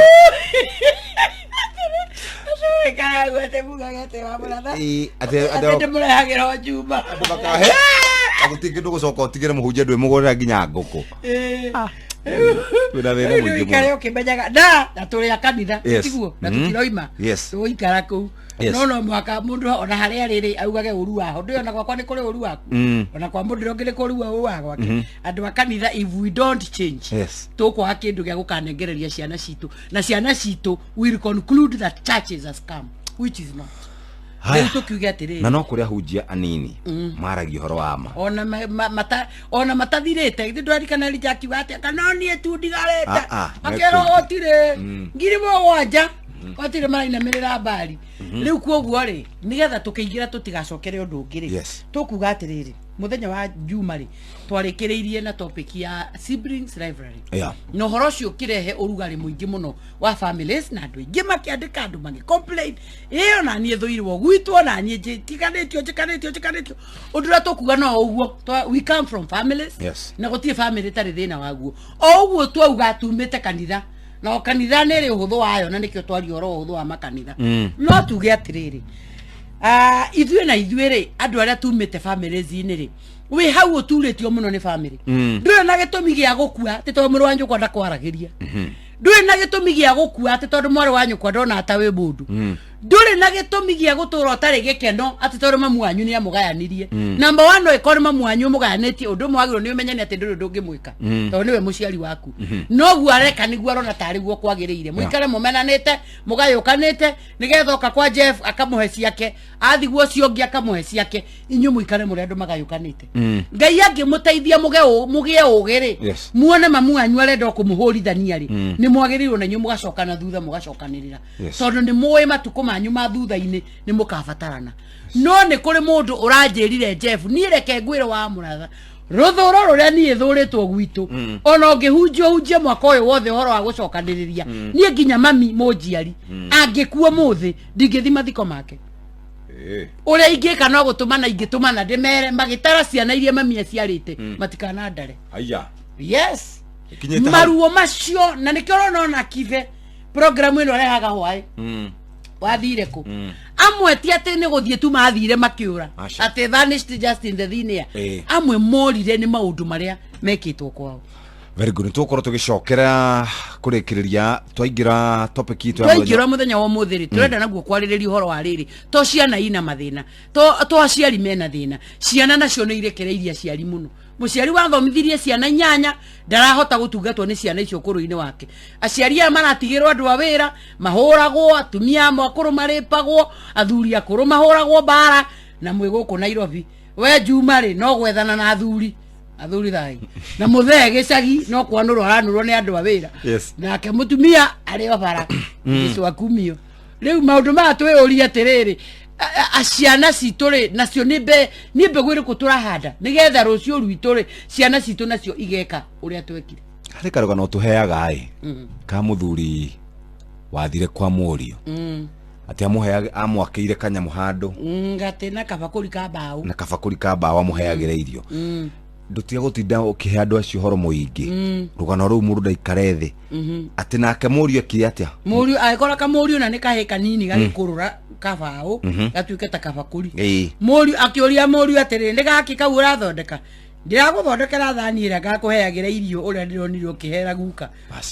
Ĩ, atĩ atĩ ndĩmũrehagĩra o njuma. Makahe gũtirĩ kĩndũ gũcoka ũtigĩre mũhunjia ndwĩmũgũrĩra nginya ngũkũ. Kwĩna thĩna Rĩu mũingĩ ũikare mũno. ũkĩmenyaga na tũrĩ a kanitha, tiguo na tũtiroima, tũgũikara kũu. No mũhaka mũndũ ona harĩa arĩ rĩ augage ũru waho ndũĩ, ona gwakwa nĩ kũrĩ ũru waku, ona kwa mũndũ ũrĩa ũngĩ nĩ kũrĩ ũru wa gwake. Andũ a kanitha, if we don't change, tũkwaga kĩndũ gĩa gũkanengereria ciana citũ, na ciana citũ will conclude that church is a scam, which is not. Haya. Rĩu tũkiuge atĩrĩrĩ, Na no kũrĩ ahunjia anini maragia ũhoro wa ma. Ona ona matathirĩte, githĩ ndũrarikana Elijah akiuga atĩa, kana niĩ tu ndigarĩte? Ah, ah, Akĩrwo mekũingĩ. gũtirĩ 7,000 gũtirĩ marainamĩrĩra mbari rĩu. Koguo rĩ, nĩgetha tũkĩingĩra tũtigacokere ũndũ ũngĩ rĩ, tũkuga atĩrĩrĩ, mũthenya wa Juma rĩ, twarĩkĩrĩirie na topic ya siblings rivalry, na ũhoro ũcio ũkĩrehe ũrugarĩ mũingĩ mũno wa families, na andũ aingĩ makĩandĩka, andũ magĩ complain, ĩyo na niĩ thũirwo gwitũ, ona niĩ njĩtiganĩtio, njĩkanĩtio, njĩkanĩtio. Ũndũ ũrĩa tũkuga no ũguo, we come from families, na gũtirĩ family ĩtarĩ thĩna waguo. O ũguo twauga tumĩte kanitha, na o kanitha nĩ ĩrĩ ũhũthũ wayo, na nĩkĩo twaria ũhoro wa ũhũthũ wa makanitha. No tuge atĩrĩrĩ, ithuĩ na ithuĩ rĩ, andũ arĩa tumĩte families-inĩ rĩ, wĩ hau ũturĩtio mũno nĩ family, ndũrĩ na gĩtũmi gĩa gũkua atĩ tondũ mũrũ wa nyũkwa ndakwaragĩria, ndũrĩ na gĩtũmi gĩa gũkua atĩ tondũ mwarĩ wa nyũkwa ndona ta wĩ mũndũ, ndũrĩ na gĩtũmi gĩa gũtũra ũtarĩ gĩkeno atĩ tondũ mamu wanyu nĩ amũgayanirie. Number one, no ĩkorwo nĩ mamu wanyu ũmũgayanĩtie. Ũndũ ũmwe wagĩrĩirwo nĩ ũmenye nĩ atĩ ndũrĩ ũndũ ũngĩmwĩka, tondũ nĩwe mũciari waku. Noguo areka nĩguo arona tarĩ guo kwagĩrĩire, mũikare mũmenanĩte, mũgayũkanĩte, nĩgetha oka kwa Jeff akamũhe ciake, athi gwa ũcio ũngĩ akamũhe ciake, inyuĩ mũikare mũrĩ andũ magayũkanĩte. Ngai angĩmũteithia mũgĩe ũgĩ rĩ, muone mamu wanyu arenda o kũmũhũrithania rĩ, nĩ mwagĩrĩirwo na inyuĩ mũgacoka na thutha, mũgacokanĩrĩra, tondũ nĩ mũĩ matukũ manyu ma thutha-inĩ nĩ mũkabatarana. No nĩ kũrĩ mũndũ ũranjĩrire, Jeff, niĩ reke ngwĩre wa mũratha, rũthũro rũrĩa niĩ thũrĩtwo gwitũ, ona ũngĩhunjia ũhunjie mwaka ũyũ wothe ũhoro wa gũcokanĩrĩria, niĩ nginya mami mũnjiari angĩkua mũthĩ, ndingĩthi mathiko make. Ũrĩa ingĩka no gũtũmana, ingĩtũmana ndĩmere magĩtara ciana iria mami aciarĩte matikanandare. Aya. Yes. Ĩkinyĩte hau. Maruo macio, na nĩkĩo ũrona ona kibe programu ĩno ĩrehaga hwaĩ wathire kũ, amwe ti atĩ nĩ gũthiĩ tu mathire makĩũra, Aca. atĩ vanished just in the thin air. Amwe morire nĩ maũndũ marĩa mekĩtwo kwao. Very good, nĩtũgũkorwo tũgĩcokera kũrĩkĩrĩria twaingĩra topic itũ ya mũthenya. Twaingĩra mũthenya wa ũmũthĩ rĩ, tũrenda naguo kwarĩrĩria ũhoro wa rĩrĩ, to ciana ina mathĩna, to aciari mena thĩna, ciana nacio nĩ irekereirie aciari mũno. Mũciari wathomithirie ciana 8 ndarahota gũtungatwo nĩ ciana icio ũkũrũ-inĩ wake. Aciari aya maratigĩrwo andũ a wĩra, mahũragwo, atumia amwe akũrũ marĩpagwo, athuri akũrũ mahũragwo mbara, na mwĩ gũkũ Nairobi. We Juma rĩ, no gwethana na athuri. Athuri thai. Na mũthee gĩcagi no kwanũrwo aranũrwo nĩ andũ a wĩra. Yes. Nake mũtumia arĩ o bara. Gĩcwa kumio. Rĩu maũndũ maya twĩyũrie atĩrĩrĩ, ciana citũ rĩ, nacio nĩ mbegũ ĩrĩkũ tũrahanda nĩgetha rũciũ rwitũ rĩ, ciana citũ nacio igeka ũrĩa twekire. Harĩ karũgano tũheaga ĩ, ka mũthuri wathire kwa mũriũ. Atĩ amwakĩire kanyamũ handũ. Gatĩ na kabakũri ka mbaũ. Na kabakũri ka mbaũ amũheagĩre irio. Ndũtiga gũtinda ũkĩhe andũ acio ũhoro mũingĩ. Rũgano rũu mũndũ ndaikare thĩ. Atĩ nake mũriũ ekire atĩa? Mũriũ agĩkora kamũriũ na nĩ kahĩ kanini gagĩkũrũra kabaũ, gatuĩke ta kabakũri. Mũriũ akĩũria mũriũ atĩrĩ, nĩ gakĩ kau ũrathondeka? Ndĩragũthondekera thani ĩrĩa ngakũheagĩra irio ũrĩa ndĩronire ũkĩhera guka.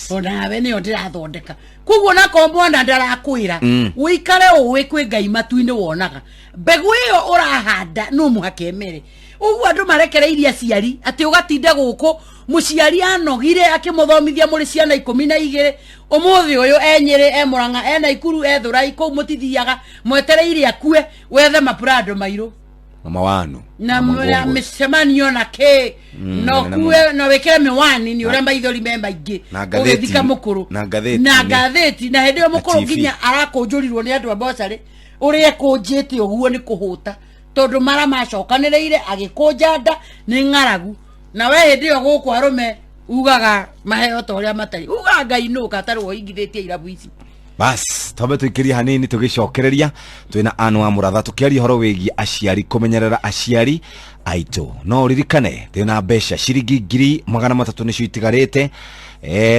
Onawe nĩyo ndĩrathondeka. Koguo nako mwana ndarakwĩra, ũikare ũĩ kwĩ Ngai matu-inĩ wonaga. Mbegũ ĩyo ũrahanda no mũhaka ĩmere. Ũguo andũ marekereirie aciari atĩ ũgatinda gũkũ mũciari anogire akĩmũthomithia mũrĩ ciana 12, ũmũthĩ ũyũ e Nyĩrĩ, e Mũrang'a, e Naikuru, e Thũrai, kũu mũtithiaga, mwetereire akue, wethe mapurando mairũ. Na mawanu. Na mĩcemanio na kĩ. No kue, no wĩkĩre mĩwani nĩ ũrĩa maithori me maingĩ. Ũgĩthika mũkũrũ. Na ngathĩti. Na ngathĩti, na hĩndĩ ĩyo mũkũrũ nginya arakũnjũrirwo nĩ andũ a mocarĩ, ũrĩa ekũnjĩte ũguo nĩ kũhũta. Tondũ mara macokanĩrĩire agĩkũnja nda nĩ ng'aragu. Na we hĩndĩ ĩyo gũkũ arũme ugaga maheo ta ũrĩa matarĩ. Ugaga Ngai nũ katarĩ woingithĩtie irabu ici. Bas, twambe tũikĩrie hanini tũgĩcokereria twĩna Ann wa Mũratha tũkĩaria ũhoro wĩgiĩ aciari kũmenyerera aciari aitũ. No ũririkane twĩna mbeca ciringi 300,000 nĩcio itigarĩte.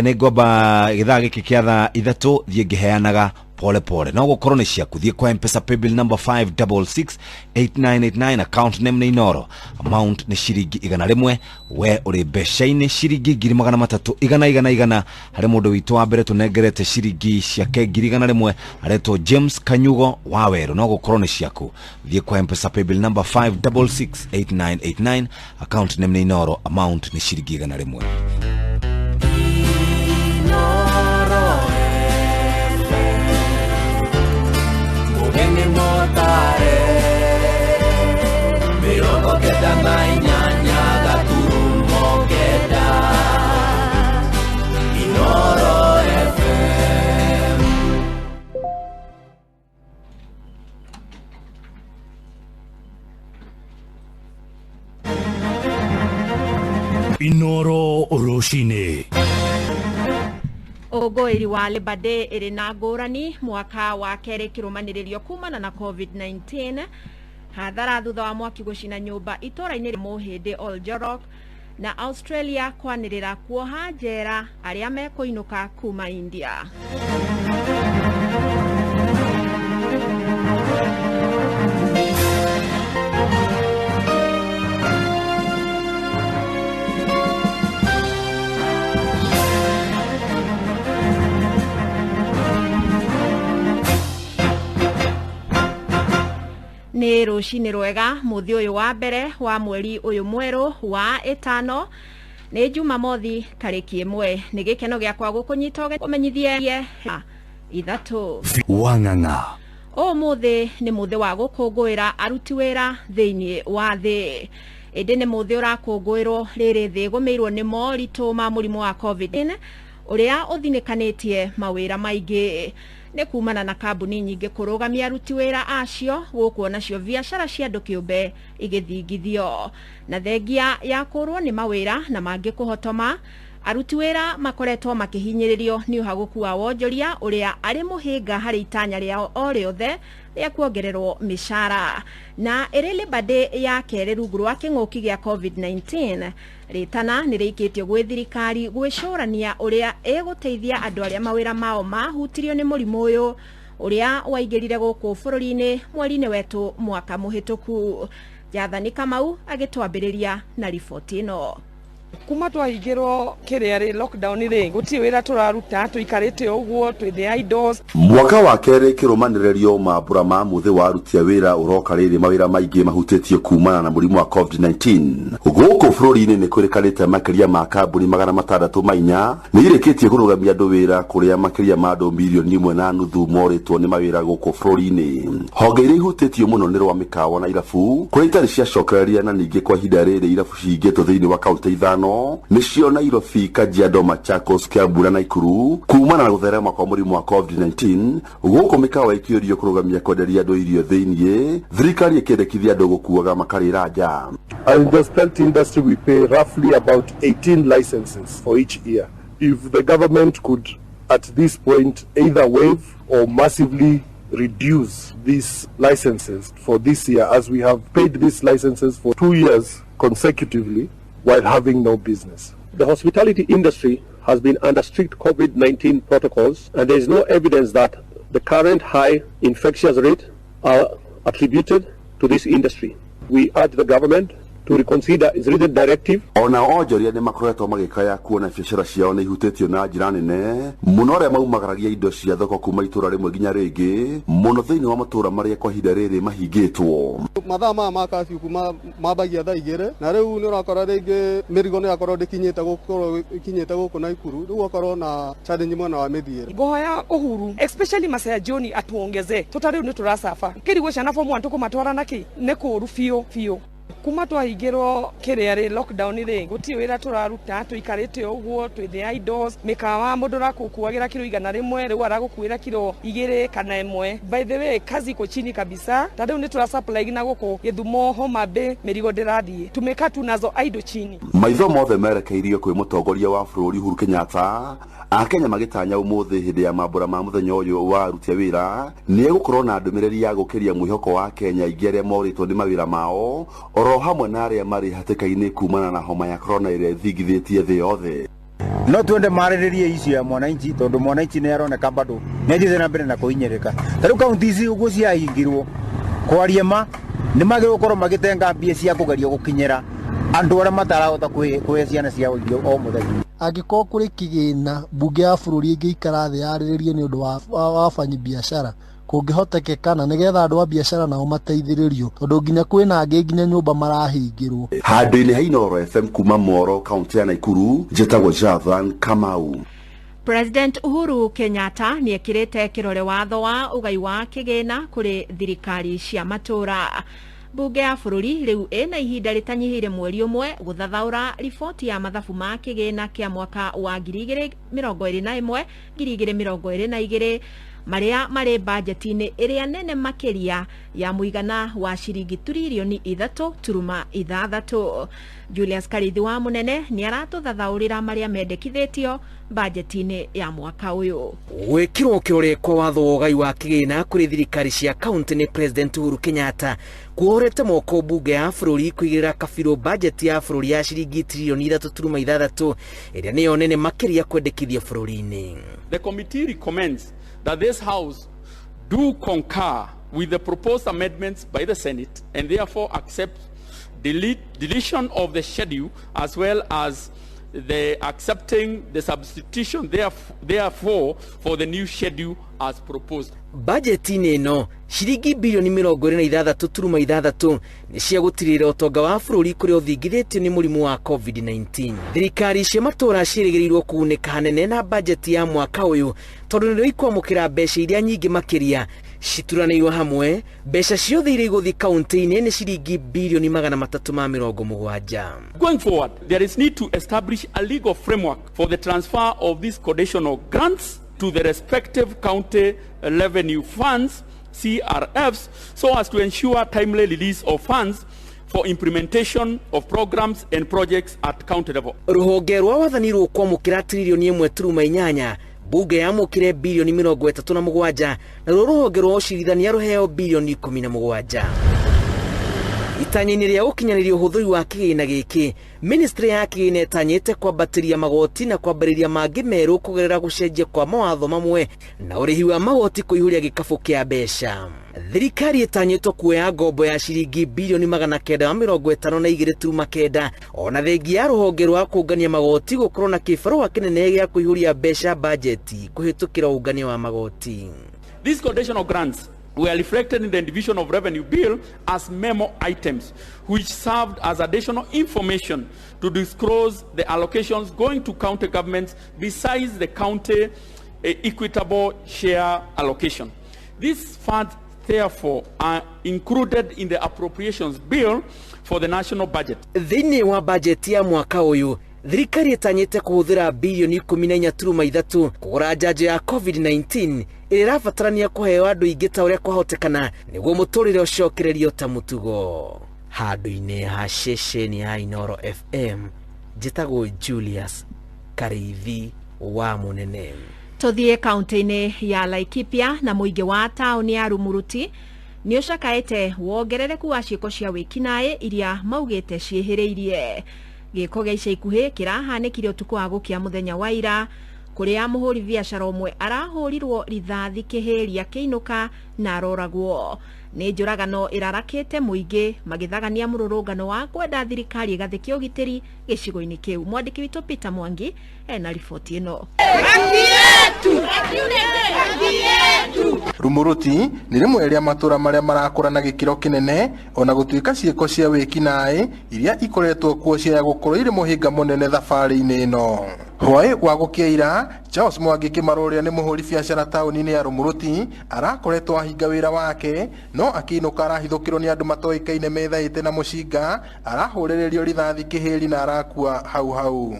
Nĩ ngwamba gĩthaa gĩkĩ kĩa thaa 3 thiĩ ngĩheanaga pole pole. No gũkorwo nĩ ciaku, thiĩ kwa M-Pesa paybill number 5668989, account name nĩ Inoro, amount nĩ ciringi 100, we ũrĩ mbeca-inĩ ciringi 300,000 igana igana igana. Harĩ mũndũ witũ wa mbere tũnengerete ciringi ciake 100,000, aretwo James Kanyugo wa Werũ. No gũkorwo nĩ ciaku, thiĩ kwa M-Pesa paybill number 5668989, account name nĩ Inoro, amount nĩ ciringi 100. Inoro Rũcinĩ. Ũkũngũĩri wa Labor Day ĩrĩ na ngũrani mwaka wa kerĩ kĩrũmanĩrĩrio kumana na COVID-19. Hathara thutha wa mwaki gũcina nyũmba itũũra-inĩ rĩa Mũhĩndĩ Oljorok, na Australia kwanĩrĩra kuoha njera arĩa mekũinũka kuma India. Nĩ rũcinĩ rwega mũthĩ ũyũ wa mbere wa mweri ũyũ mwerũ wa 5 nĩ Jumamothi tarĩki 1. Nĩ gĩkeno gĩakwa gũkũnyita ũgeni ũmenyithie 3. Wang'ang'a. Ũmũthĩ nĩ mũthĩ wa gũkũngũĩra aruti wĩra thĩinĩ wa thĩ. Ĩndĩ nĩ mũthĩ ũrakũngũĩrwo rĩrĩ thĩ ĩgũmĩirwo nĩ moritũ ma mũrimũ wa COVID-19 ũrĩa ũthinĩkanĩtie mawĩra maingĩ. Nĩ kumana na kambuni nyingĩ kũrũgamia aruti wĩra acio gũkũ onacio biacara cia andũ kĩũmbe igĩthingithio. Na thengia ya kũrwo nĩ mawĩra na mangĩ kũhotoma, aruti wĩra makoretwo makĩhinyĩrĩrio nĩ ũhagũku wa wonjoria ũrĩa arĩ mũhĩnga harĩ itanya rĩao o rĩothe rĩa kuongererwo mĩcara. Na ĩrĩ Labor Day ya kerĩ rungu rwa kĩng'ũki gĩa COVID-19, rĩtana nĩ rĩikĩtio gwĩ thirikari gwĩcũrania ũrĩa ĩgũteithia andũ arĩa mawĩra mao mahutirio nĩ mũrimũ ũyũ ũrĩa waingĩrire gũkũ bũrũri-inĩ mweri-inĩ wetũ mwaka mũhĩtũku. Jathani Kamau agĩtwambĩrĩria na riboti ĩno. Kuma twahingĩrwo kĩrĩa rĩ lockdown rĩ gũtirĩ wĩra tũraruta tũikarĩte ũguo twĩ the idols. Mwaka wa kerĩ kĩrũmanĩrĩrio mambura ma mũthĩ wa aruti a wĩra ũroka rĩrĩ mawĩra maingĩ mahutĩtio kumana na mũrimũ wa COVID-19. Gũkũ bũrũri-inĩ nĩ kwĩrĩkanĩte makĩria ma kambuni 604 nĩ irĩkĩtie kũrũgamia andũ wĩra kũrĩa makĩria ma andũ milioni 1.5 morĩtwo nĩ mawĩra gũkũ bũrũri-inĩ. Honge iria ihutĩtio mũno nĩ rwa mĩkawa na irabu kũrĩa itarĩ ciacokereria na ningĩ kwa ihinda rĩrĩ irabu cihingĩtwo thĩinĩ wa kaunti 5 nĩcio Nairobi, Kajiado, Machakos, Kiambu na Nakuru kumana na gũtherema kwa mũrimũ wa COVID-19. Gũkũ mĩkawa ĩkĩũrio kũrũgamia kwenderia andũ irio thĩinĩ, thirikari ĩkĩendekithia andũ gũkuaga makarĩra nja. In the hospitality industry we pay roughly about 18 licenses for each year. If the government could at this point either waive or massively reduce these licenses for this year, as we have paid these licenses for 2 years consecutively while having no business. The hospitality industry has been under strict COVID-19 protocols, and there is no evidence that the current high infectious rate are attributed to this industry. We urge the government to reconsider its written directive. Ona onjoria nĩ makoretwo magĩkaya kuona biacara ciao nĩ ihutĩtio na njĩra nene mũno arĩa maumagaragia indo cia thoko kuma itũra rĩmwe nginya rĩngĩ mũno thĩinĩ wa matũra marĩa kwa ihinda rĩrĩ mahingĩtwo. Mathaa maya ma curfew kuma mambagia thaa 2 na rĩu nĩ ũrakora rĩngĩ mĩrigo nĩ yakorwo ndĩkinyĩte gũkorwo ikinyĩte gũkũ Naikuru, rĩu ũgakorwo na challenge mwena wa mĩthiĩre. Ngohoya Uhuru especially masaa ya jioni atuongezee tota rĩu nĩ tũracaba kĩrigwo ciana form 1 tũkũmatwara nakĩ nĩ kũũru biũ biũ. Kuma twahingĩrwo kĩrĩa rĩ lockdown rĩ gũtirĩ wĩra tũraruta tũikarĩte ũguo twĩ the idols. Mĩkawa mũndũ ũrakũkuagĩra kiro 100 rĩu aragũkuĩra kiro 2 kana 1. By the way, kazi iko chini kabisa ta rĩu nĩ tũra supply na gũkũ Gĩthumo, Homa Bay, mĩrigo ndĩrathiĩ tumeka tunazo idle chini. Maitho mothe merekeirio kwĩ mũtongoria wa bũrũri Uhuru Kenyatta. Akenya magĩtanya ũmũthĩ hĩndĩ ya mambura ma mũthenya ũyũ wa aruti a wĩra nĩ egũkorwo na ndũmĩrĩri ya gũkĩria mwĩhoko wa Kenya aingĩ arĩa morĩtwo nĩ mawĩra mao oro hamwe na arĩa marĩ hatĩka-inĩ kumana na homa ya corona ĩrĩa ĩthingithĩtie thĩ yothe. No twende marĩrĩrie icio ya mwananchi tondũ mwananchi nĩ aroneka bado nĩ athiĩte na mbere na kũhinyĩrĩka. Ta rĩu kaunti ici ũguo ciahingirwo kwaria ma nĩ magĩrĩirwo gũkorwo magĩtenga mbia cia kũgeria gũkinyĩra andũ arĩa matarahota kũhe ciana ciao irio o mũthenya. Angĩkorwo kũrĩ kĩgĩna mbunge ya bũrũri ĩngĩikara thĩ yarĩrĩrie nĩ ũndũ wa wafanyibiacara kũngĩhotekekana nĩgetha andũ a biacara nao mateithĩrĩrio tondũ nginya kwĩna angĩ nginya nyũmba marahingĩrwo. Handũ-inĩ ha Inooro FM kuma Moro kaunti ya Nakuru, njĩtagwo Jonathan Kamau. President Uhuru Kenyatta nĩ ekĩrĩte kĩrore watho wa ũgai wa kĩgĩna kũrĩ thirikari cia matũra. Mbunge ya bũrũri rĩu ĩna ihinda rĩtanyihĩire mweri ũmwe gũthathaũra riboti ya mathabu ma kĩgĩna kĩa mwaka wa 2021 2022 marĩa marĩ bajeti-inĩ ĩrĩa nene makĩria ya mũigana wa ciringi turirioni 3.6. Julius Karithi wa Munene nĩ aratũthathaũrĩra marĩa mendekithĩtio bajeti-inĩ ya mwaka ũyũ. Gwĩkĩrwo kĩrore kwa watho wa ũgai wa kĩgĩna kũrĩ thirikari cia kaunti nĩ President Uhuru Kenyatta kuohorete moko mbunge ya bũrũri kũigĩrĩra kabirũ bajeti ya bũrũri ya ciringi tririoni 3.6 ĩrĩa nĩyo nene makĩria kwendekithia bũrũri-inĩ. The committee recommends that this House do concur with the proposed amendments by the Senate and therefore accept deletion of the schedule as well as the accepting the substitution therefore for the new schedule as proposed. Bajeti-inĩ ĩno ciringi bilioni 26.6 nĩ cia gũtirĩrĩra ũtonga wa bũrũri kũrĩa ũthingithĩtio nĩ mũrimũ wa COVID-19. Thirikari cia matũũra ciĩrĩgĩrĩirwo kũgunĩka hanene na bajeti ya mwaka ũyũ tondũ nĩrĩo ikwamũkĩra mbeca iria nyingĩ makĩria cituranĩirwo hamwe. Mbeca ciothe iria igũthiĩ kaunti-inĩ nĩ ciringi bilioni 370. Going forward, there is need to establish a legal framework for the transfer of these conditional grants to the respective county revenue funds, CRFs, so as to ensure timely release of funds for implementation of programs and projects at county level. Rũhonge rwa wathani rũkwamũkĩra tririoni 1.8, bunge yamũkĩre bilioni 37, naruo rũhonge rwa ũcirithania rũheo bilioni 17. Itanya-inĩ rĩa gũkinyanĩria ũhũthĩri wa kĩgĩna gĩkĩ, ministry ya kĩgĩna ĩtanyĩte kwambatĩria magoti na kwambĩrĩria mangĩ merũ kũgerera gũcenjia kwa mawatho mamwe na ũrĩhi wa magoti kũihũria gĩkabũ kĩa mbeca. Thirikari ĩtanyĩtwo kuoya ngombo ya ciringi bilioni 952.9 ona thengia ya rũhonge rwa kũngania magoti gũkorwo na kĩbarũa kĩnene gĩa kũihũria mbeca bajeti kũhĩtũkĩra ũngania wa magoti. These conditional grants were reflected in the division of revenue bill as memo items, which served as additional information to disclose the allocations going to county governments besides the county equitable share allocation. These funds, therefore, are included in the appropriations bill for the national budget. Thĩinĩ wa bajeti ya mwaka ũyũ, thirikari ĩtanyĩte kũhũthĩra bilioni 14.3 kũgũra njanjo ya COVID-19 ĩrĩa ĩrabatarania kũheo andũ aingĩ ta ũrĩa kwahotekana nĩguo mũtũrĩre ũcokererio ta mũtugo. Handũ-inĩ ha ceceni ya Inooro FM, njĩtagwo Julius Kariithi wa Mũnene. Tũthiĩ kaunti-inĩ ya Laikipia na mũingĩ wa taũni ya Rumuruti nĩ ũcakaĩte wongerereku wa ciĩko cia wĩkinaĩ iria maugĩte ciĩhĩrĩirie. Gĩko gĩa ica ikuhĩ kĩrahanĩkire ũtukũ wa gũkĩa mũthenya wa ira kũrĩa mũhũri biacara ũmwe arahũrirwo rithathi kĩhĩri akĩinũka na aroragwo. Nĩ njũragano ĩrarakĩte mũingĩ magĩthagania mũrũrũngano wa kwenda thirikari ĩgathĩke ũgitĩri gĩcigo-inĩ kĩu. Mwandĩki witũ Peter Mwangi ena riboti ĩno. Rumuruti nĩ rĩmwe rĩa matũra marĩa marakũra na gĩkĩro kĩnene ona gũtuĩka ciĩko cia wĩkinaĩ iria ikoretwo kuo cia gũkorwo irĩ mũhĩnga mũnene thabarĩ-inĩ ĩno. Hwaĩ wa gũkĩa ira, Charles Mwangi Kĩmaro ũrĩa nĩ mũhũri biacara taũni-inĩ ya Rumuruti arakoretwo ahinga wĩra wake no akĩinũka arahithũkĩrwo nĩ andũ matoĩkaine methaĩte na mũcinga, arahũrĩrĩrio rithathi kĩhĩri na arakua hau hau.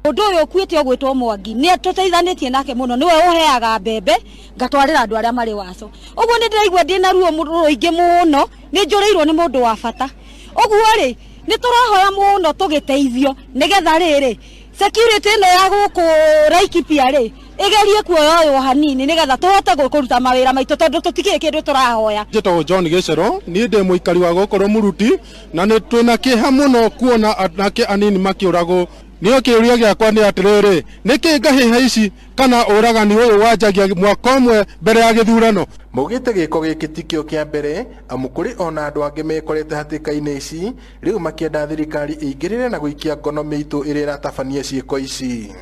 Mũndũ ũyũ ũkuĩte ũgwĩtwo Mwangi nĩ tũteithanĩtie nake mũno, nĩwe ũheaga mbembe ngatwarĩra andũ arĩa marĩ waco. Ũguo nĩ ndĩraigua ndĩna ruo rũingĩ mũno, nĩ njũrĩirwo nĩ mũndũ wa bata. Ũguo rĩ, nĩ tũrahoya mũno tũgĩteithio nĩgetha rĩrĩ security ĩno ya gũkũ Laikipia rĩ ĩgerie kuoyoywo hanini nĩgetha tũhote kũruta mawĩra maitũ tondũ tũtikĩrĩ kĩndũ tũrahoya. Njĩtagwo John Gĩcero, niĩ ndĩ mũikari wa gũkũ Rumuruti na nĩ twĩna kĩeha mũno kuona anake anini makĩũragwo. Nĩo kĩũria gĩakwa nĩ atĩrĩrĩ, nĩkĩ ngahĩha ici kana ũragani ũyũ wanjagia mwaka ũmwe mbere ya gĩthurano? Maugĩte gĩko gĩkĩ tikĩo kĩa mbere amu kũrĩ ona andũ angĩ mekorete hatĩka-inĩ ici rĩu makĩenda thirikari ĩingĩrĩre na gũikia ngono mĩitũ ĩrĩa ĩratabania ciĩko ici.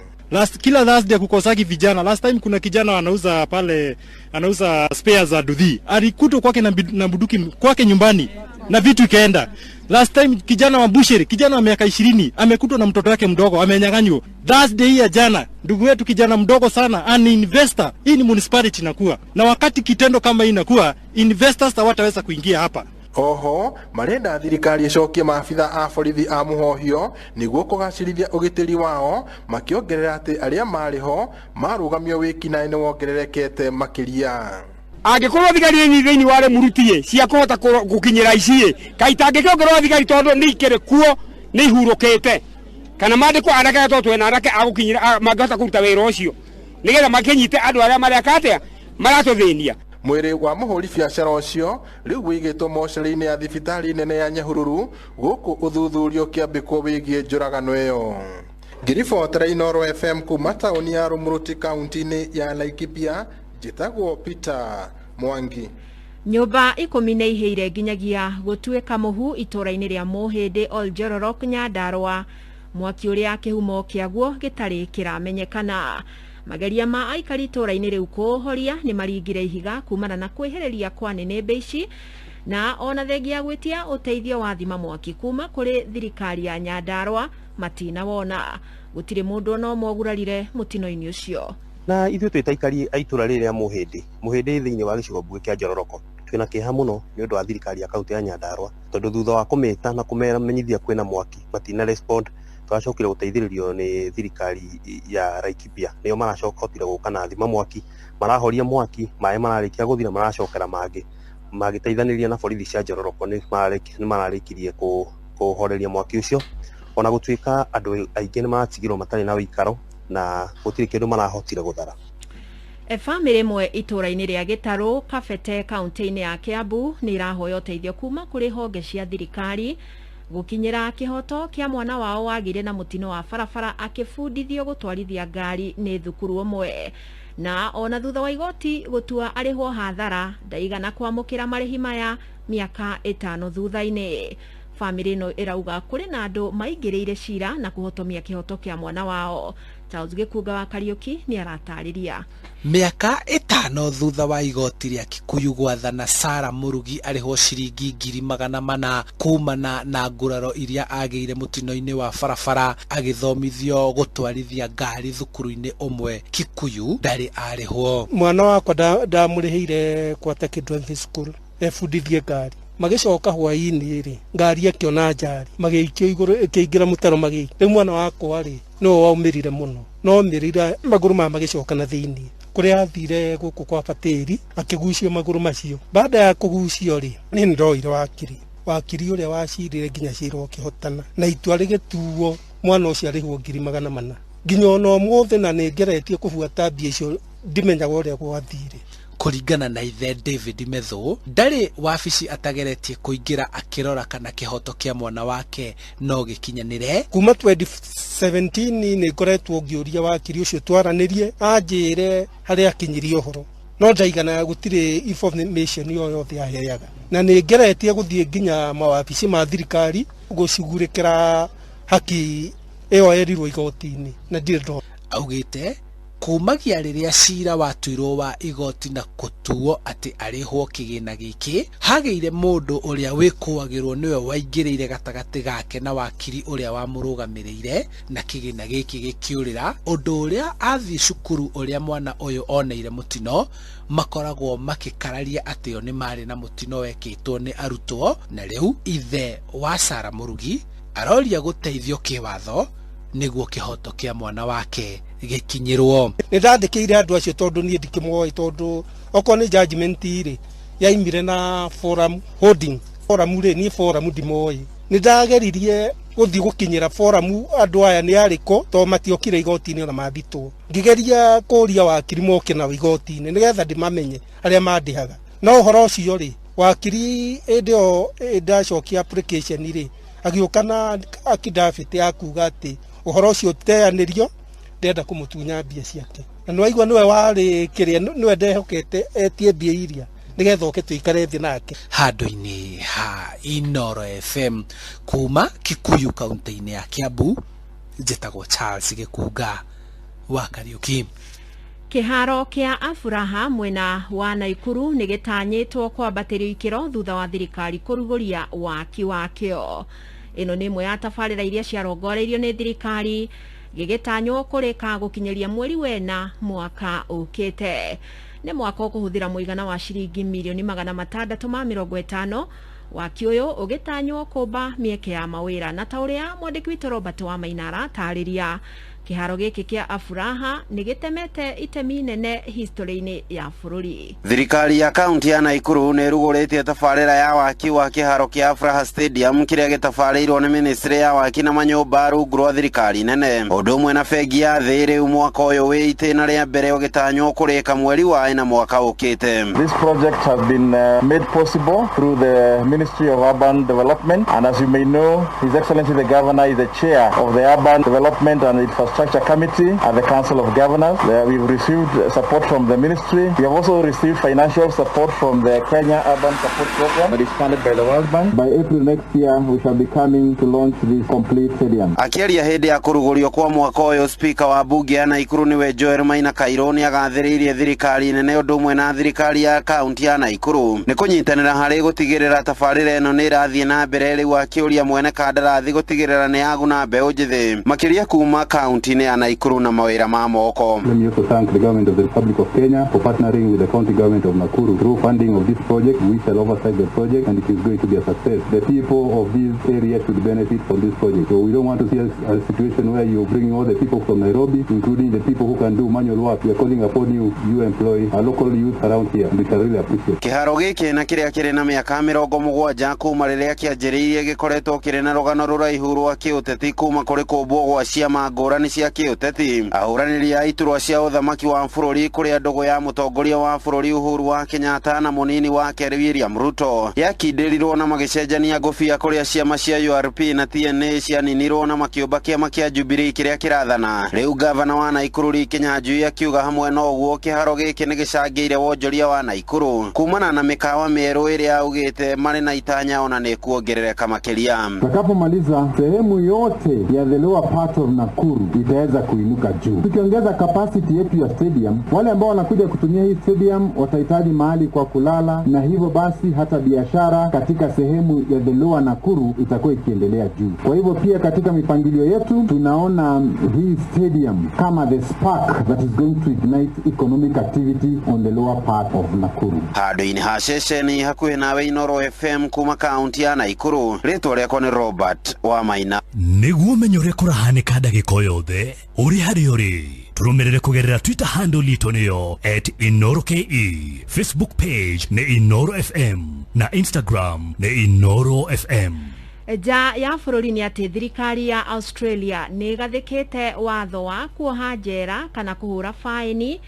Kila Thursday kukosaki vijana. Last time kuna kijana anauza pale, anauza spares za dudhi, alikutwa kwake na bunduki kwake nyumbani na vitu ikaenda. Last time kijana wa busheri, kijana wa miaka 20 amekutwa na mtoto wake mdogo amenyang'anywa. Thursday ya jana, ndugu wetu kijana mdogo sana, an investor. Hii ni municipality inakuwa. Na wakati kitendo kama hii inakuwa, investors hawataweza kuingia hapa. Oho marenda thirikari icokie maabitha a borithi a mũhohio nĩguo kũgacĩrithia ũgitĩri wao, makĩongerera atĩ arĩa marĩ ho marũgamio wĩkinaĩ nĩ wongererekete makĩria. Angĩkorwo thigari nĩ thĩinĩ wa Rumuruti cia kũhota gũkinyĩra ici kaĩ itangĩkĩongererwo thigari tondũ nĩ ikĩrĩ kuo nĩ ihurũkĩte kana mandĩkwo anake tondũ twĩna anake a gũkinyĩra mangĩhota kũruta wĩra ũcio nĩgetha makĩnyite andũ arĩa mareka atĩa maratũthĩnia. Mwĩrĩ wa mũhũri biacara ũcio rĩu wĩigĩtwo mocarĩ-inĩ ya thibitarĩ nene ya Nyahururu gũkũ ũthuthuria ũkĩambĩkwo wĩgiĩ njũragano ĩyo. Ngĩribotera Inooro FM kuma taũni ya Rumuruti kaunti-inĩ ya Laikipia, njĩtagwo Peter Mwangi. Nyũmba 10 nĩ ihĩire nginyagia gũtuĩka mũhu itũũra-inĩ rĩa Mũhĩndĩ Oljororok Nyandarũa, mwaki ũrĩa kĩhumo kĩaguo gĩtarĩ kĩramenyekana. Mageria ma aikari itũũra-inĩ rĩu kũũhoria nĩ maringire ihiga kumana na kwĩhĩrĩria kwa nĩnĩmbĩ ici na ona thengia gwĩtia ũteithio wa thima mwaki kuma kũrĩ thirikari ya Nyandarũa matinawona. Gũtirĩ mũndũ ona ũmwe ũgurarire mũtino-inĩ ũcio. Na ithuĩ twĩ ta aikari a itũũra rĩrĩ rĩa Mũhĩndĩ, Mũhĩndĩ thĩinĩ wa gĩcigo mbunge kĩa Njororoko, twĩna kĩeha mũno nĩ ũndũ wa thirikari ya kaunti ya Nyandarũa tondũ thutha wa kũmĩta na kũmenyithia kwĩna mwaki matina respond. Twacokire gũteithĩrĩrio nĩ thirikari ya Laikipia, nĩo maracokire gũka na thima mwaki, marahoria mwaki, maĩ mararĩkia gũthira maracokera mangĩ, magĩteithanĩria na borithi cia Njororoko nĩ mararĩkirie kũhoreria mwaki ũcio, ona gũtuĩka andũ aingĩ nĩ maratigirwo matarĩ na ũikaro na gũtirĩ kĩndũ marahotire gũthara. Bamĩrĩ ĩmwe itũũra-inĩ rĩa Gĩtarũ, Kabete, kaunti-inĩ ya Kiambu nĩ irahoya ũteithio kuma kũrĩ honge cia thirikari gũkinyĩra kĩhoto kĩa mwana wao wagĩire na mũtino wa barabara akĩbundithio gũtwarithia ngari nĩ thukuru ũmwe, na ona thutha wa igoti gũtua arĩhwo hathara ndaigana kwamũkĩra marĩhi maya mĩaka 5 thutha-inĩ. Bamĩrĩ ĩno ĩrauga kũrĩ na andũ maingĩrĩire cira na kũhotomia kĩhoto kĩa mwana wao. Charles Gĩkunga wa Kariũki nĩ aratarĩria. Mĩaka 5 thutha wa igoti rĩa Kikuyu gwathana Sarah Murugi arĩhwo ciringi 400,000 kumana na nguraro iria agĩire mũtino-inĩ wa barabara agĩthomithio gũtwarithia ngari thukuru-inĩ ũmwe Kikuyu ndarĩ arĩhwo. Mwana wakwa ndamũrĩhĩire gwata driving school ebundithie ngari, magĩcoka hwaĩ-inĩ rĩ ngari ĩkĩona njari magĩikio igũrũ ĩkĩingĩra mũtaro magĩikio. Rĩu mwana wakwa rĩ nĩwe waumĩrire mũno, no mĩrire magũrũ maya magĩcoka na thĩinĩ kũrĩa athire gũkũ kwa Batĩri akĩgucio magũrũ macio. Baada ya kũgucio rĩ niĩ nĩndoire wakiri ũrĩa wacirire nginya cira ũkĩhotana na itua rĩgĩtuo mwana ũcio arĩhwo 400,000 nginya ona ũmũthĩ, na nĩngeretie kũbuata mbia icio ndimenyaga ũrĩa gwathire. Kũringana na ithe David Methu, ndarĩ wabici atageretie kũingĩra akĩrora kana kĩhoto kĩa mwana wake no gĩkinyanĩre. Kuma 2017 nĩ ngoretwo ngĩũria wakiri ũcio twaranĩrie anjĩre harĩa akinyirie ũhoro, no ndaigana gũtirĩ information o yothe aheaga, na nĩ ngeretie gũthiĩ nginya mawabici ma thirikari gũcugurĩkĩra haki ĩyo erirwo igoti-inĩ na ndirĩ ndona. Augĩte kumagia rĩrĩa cira watuirwo wa igoti na kũtuo atĩ arĩhwo kĩgĩna gĩkĩ, hagĩire mũndũ ũrĩa wĩkũagĩrwo nĩwe waingĩrĩire gatagatĩ gake na wakiri ũrĩa wamũrũgamĩrĩire na kĩgĩna gĩkĩ gĩkĩũrĩra, ũndũ ũrĩa athiĩ cukuru ũrĩa mwana ũyũ oneire mũtino makoragwo makĩkararia atĩ o nĩ marĩ na mũtino wekĩtwo nĩ arutwo, na rĩu ithe wa Sarah Murugi aroria gũteithio kĩwatho nĩguo kĩhoto kĩa mwana wake gĩkinyĩrwo. Nĩ ndandĩkĩire andũ acio tondũ niĩ ndikĩmoĩ, tondũ okorwo nĩ judgment rĩ yaimire na forum holding forum rĩ niĩ forum ndimoĩ. Nĩ ndageririe gũthiĩ gũkinyĩra forum andũ aya nĩ arĩkũ tondũ matiokire igoti-inĩ ona mathitwo. Ngĩgeria kũria wakiri moke nao igoti-inĩ nĩgetha ndĩmamenye arĩa mandĩhaga, no ũhoro ũcio rĩ wakiri hĩndĩ ĩyo ndacokia application rĩ agĩũka na affidavit ya kuga atĩ ũhoro ũcio teanĩrio ndenda kũmũtunya mbia ciake, na nĩwaigua nĩwe warĩ kĩrĩa nĩwe ndehokete etie mbia iria nĩgetha oke tũikare thĩ nake. Handũ-inĩ ha Inooro FM kuma Kikuyu kaunti-inĩ ya Kiambu, njĩtagwo Charles Gĩkunga wa Kariũki. Kĩharo kĩa Afuraha mwena wa Naikuru nĩ gĩtanyĩtwo kwambatĩrio ikĩro thutha wa thirikari kũrugũria waki wakĩo. Ĩno nĩ ĩmwe ya tabarĩra iria ciarongoreirio nĩ thirikari gĩgĩtanywo kũrĩka gũkinyĩria mweri wena mwaka ũkĩte. Nĩ mwaka ũkũhũthĩra mũigana wa ciringi 650,000,000. Waki ũyũ ũgĩtanywo kũmba mĩeke ya mawĩra, na ta ũrĩa mwandĩki witũ Robert wa Maina aratarĩria, kĩharo gĩkĩ kĩa Afuraha nĩ gĩtemete itemi nene history-inĩ ya bũrũri. Thirikari ya kaunti ya Naikuru nĩ ĩrugũrĩtie tabarĩra ya waki wa kĩharo kĩa Afuraha Stadium kĩrĩa gĩtabarĩirwo nĩ ministry ya waki na manyũmba rungu rwa thirikari nene, ũndũ ũmwe na bengi ya thĩ. Rĩu mwaka ũyũ wĩ itĩna rĩa mbere ũgĩtanywo kũrĩka mweri wa ĩna mwaka ũkĩte. This project has been made possible through the Ministry of Urban Development, and as you may know, His Excellency the Governor is the chair of the Urban Development and Infrastructure Committee at the Council of Governors. There we've received support from the ministry. We have also received financial support from the Kenya Urban Support Program that is funded by the World Bank. By April next year, we shall be coming to launch this complete stadium. Akĩaria hĩndĩ ya kũrugũrio kwa mwaka ũyũ, Speaker wa bunge ya Naikuru nĩwe Joel Maina Kairũ nĩagathĩrĩirie thirikari nene ũndũ ũmwe na thirikari ya kaunti ya Naikuru nĩ kũnyitanĩra harĩ gũtigĩrĩra tabarĩra ĩno nĩ ĩrathiĩ na mbere, rĩu akĩũria mwene kandarathi gũtigĩrĩra nĩ yaguna mbeũ njĩthĩ makĩria kuma kaunti-inĩ ya Naikuru na mawĩra ma moko. Let me also thank the government of the Republic of Kenya for partnering with the county government of Nakuru through funding of this project. We shall oversight the project and it is going to be a success. The people of this area should benefit from this project. So we don't want to see a situation where you're bringing all the people from Nairobi, including the people who can do manual work. We are calling upon you, you employ a local youth around here, and we shall really appreciate. Kĩharo gĩkĩ na kĩrĩa kĩrĩ na mĩaka 70 kuma rĩrĩa kĩanjĩrĩirie gĩkoretwo kĩrĩ na rũgano rũraihu rwa kĩũteti kuma kũrĩ kũmbwo gwa ciama ngũrani cia kĩũteti. Ahũranĩri a iturwa cia ũthamaki wa bũrũri kũrĩa ndũgũ ya mũtongoria wa bũrũri Uhuru wa Kenyatta na mũnini wake William Ruto yakindĩrirwo na magĩcenjania ngũbia kũrĩa ciama cia URP na TNA cianinirwo na makĩũmba kĩama kĩa Jubilee kĩrĩa kĩrathana. Rĩu gavana wa Naikuru Lee Kinyanjui akiuga hamwe na ũguo kĩharo gĩkĩ nĩ gĩcangĩire wonjoria wa Naikuru kumana na mĩkawa mĩerũ ĩrĩa augĩte marĩ na itanya ona nĩ kuongerereka makĩria. Tutakapomaliza sehemu yote ya the lower part of Nakuru itaweza kuinuka juu. Tukiongeza capacity yetu ya stadium, wale ambao wanakuja kutumia hii stadium watahitaji mahali kwa kulala, na hivyo basi hata biashara katika sehemu ya the lower Nakuru itakuwa ikiendelea juu. Kwa hivyo pia katika mipangilio yetu tunaona hii stadium kama the spark that is going to ignite economic activity on the lower part of Nakuru. Handũ-inĩ ha ceceni hakuhĩ nawe Inoro FM kuma kaunti ya Naikuru, rĩtwa rĩakwa nĩ Robert wa Maina. Nĩguo ũmenye ũrĩa kũrahanĩka ndagĩka o yothe ũrĩ harĩa ũrĩ, tũrũmĩrĩre kũgerera Twitter handle itũ nĩyo @InoroKE, Facebook page nĩ Inoro FM na Instagram nĩ Inoro FM. Nja ya bũrũri nĩ atĩ thirikari ya Australia nĩ ĩgathĩkĩte watho wa kuoha njera kana kũhũra faini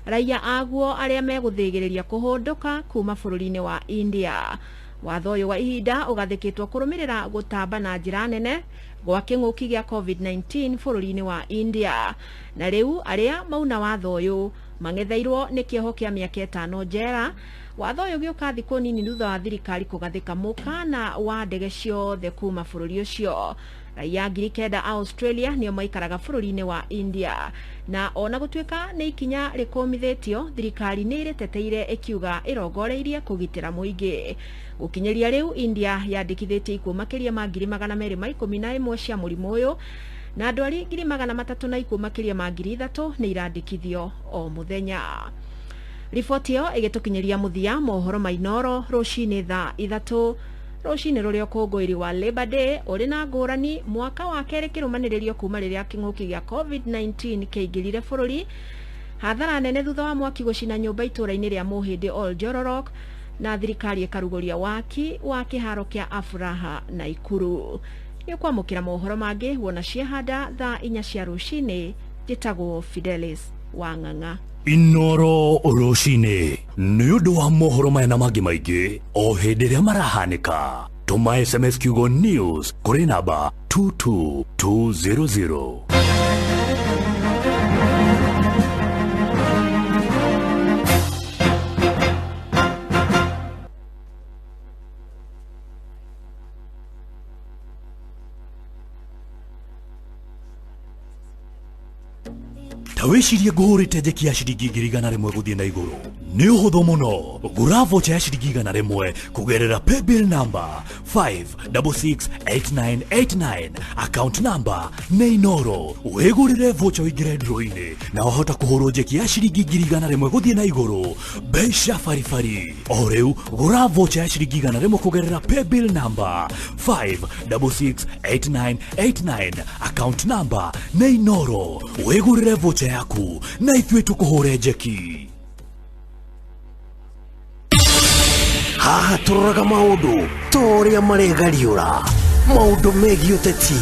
raia aguo arĩa megũthĩgĩrĩria kũhũndũka kuma bũrũri-inĩ wa India. Watho ũyũ wa ihinda ũgathĩkĩtwo kũrũmĩrĩra gũtamba na njĩra nene gwa kĩng'ũki gĩa COVID-19 bũrũri-inĩ wa India. Na rĩu arĩa mauna watho ũyũ mang'etheirwo nĩ kĩoho kĩa mĩaka 5 njera. Watho ũyũ ũgĩũka thikũ nini thutha wa thirikari kũgathĩka mũkana wa ndege ciothe kuma bũrũri ũcio. Raia 9,000 a Australia nĩo maikaraga bũrũri-inĩ wa India, na ona gũtuĩka nĩ ikinya rĩkũmithĩtio, thirikari nĩ ĩrĩteteire ĩkiuga ĩrongoreirie kũgitĩra mũingĩ. Gũkinyĩria rĩu India yandĩkithĩtie ikuũ makĩria ma 211,000 cia mũrimũ ũyũ, na ndwari 310,000 makĩria ma 3,000 nĩ irandĩkithio o mũthenya. Riboti ĩyo ĩgĩtũkinyĩria mũthia mohoro ma Inoro rũcinĩ thaa 3 rũcinĩ rũrĩa ũkũngũĩri wa Labor Day ũrĩ na ngũrani mwaka wa kerĩ kĩrũmanĩrĩrio kuma rĩrĩa kĩng'ũki gĩa COVID-19 kĩingĩrire bũrũri. Hathara nene thutha wa mwaki gũcina nyũmba itũũra-inĩ rĩa Mũhĩndĩ Oljororok, na thirikari ĩkarugũria waki wa kĩharo kĩa Afuraha Naikuru. Nĩ ũkwamũkĩra mohoro mangĩ wona ciehanda thaa 4 cia rũcinĩ. Njĩtagwo Fidelis Wang'ang'a. Inoro rũcinĩ nĩ ũndũ wa mohoro maya na mangĩ maingĩ o hĩndĩ ĩrĩa marahanĩka. Tũma SMS kiugo news kũrĩ namba 22200. Wĩcirie ngũhũrĩte njeki ya ciringi 100,000 gũthiĩ na igũrũ. Nĩ ũhũthũ mũno. Gũra vocha ya ciringi 100 kũgerera paybill number 5668989, account number nĩ Inoro. Wĩgũrĩre vocha ũingĩre draw-inĩ na wahota kũhũrwo njeki ya ciringi 100,000 gũthiĩ na igũrũ mbeca baribari. O rĩu gũra vocha ya ciringi 100 kũgerera paybill number 5668989, account number nĩ Inoro. Wĩgũrĩre vocha yaku na ithuĩ tũkũhũre njeki. Haha tũroraga maũndũ ta ũrĩa maregariũra, maũndũ megiĩ ũteti,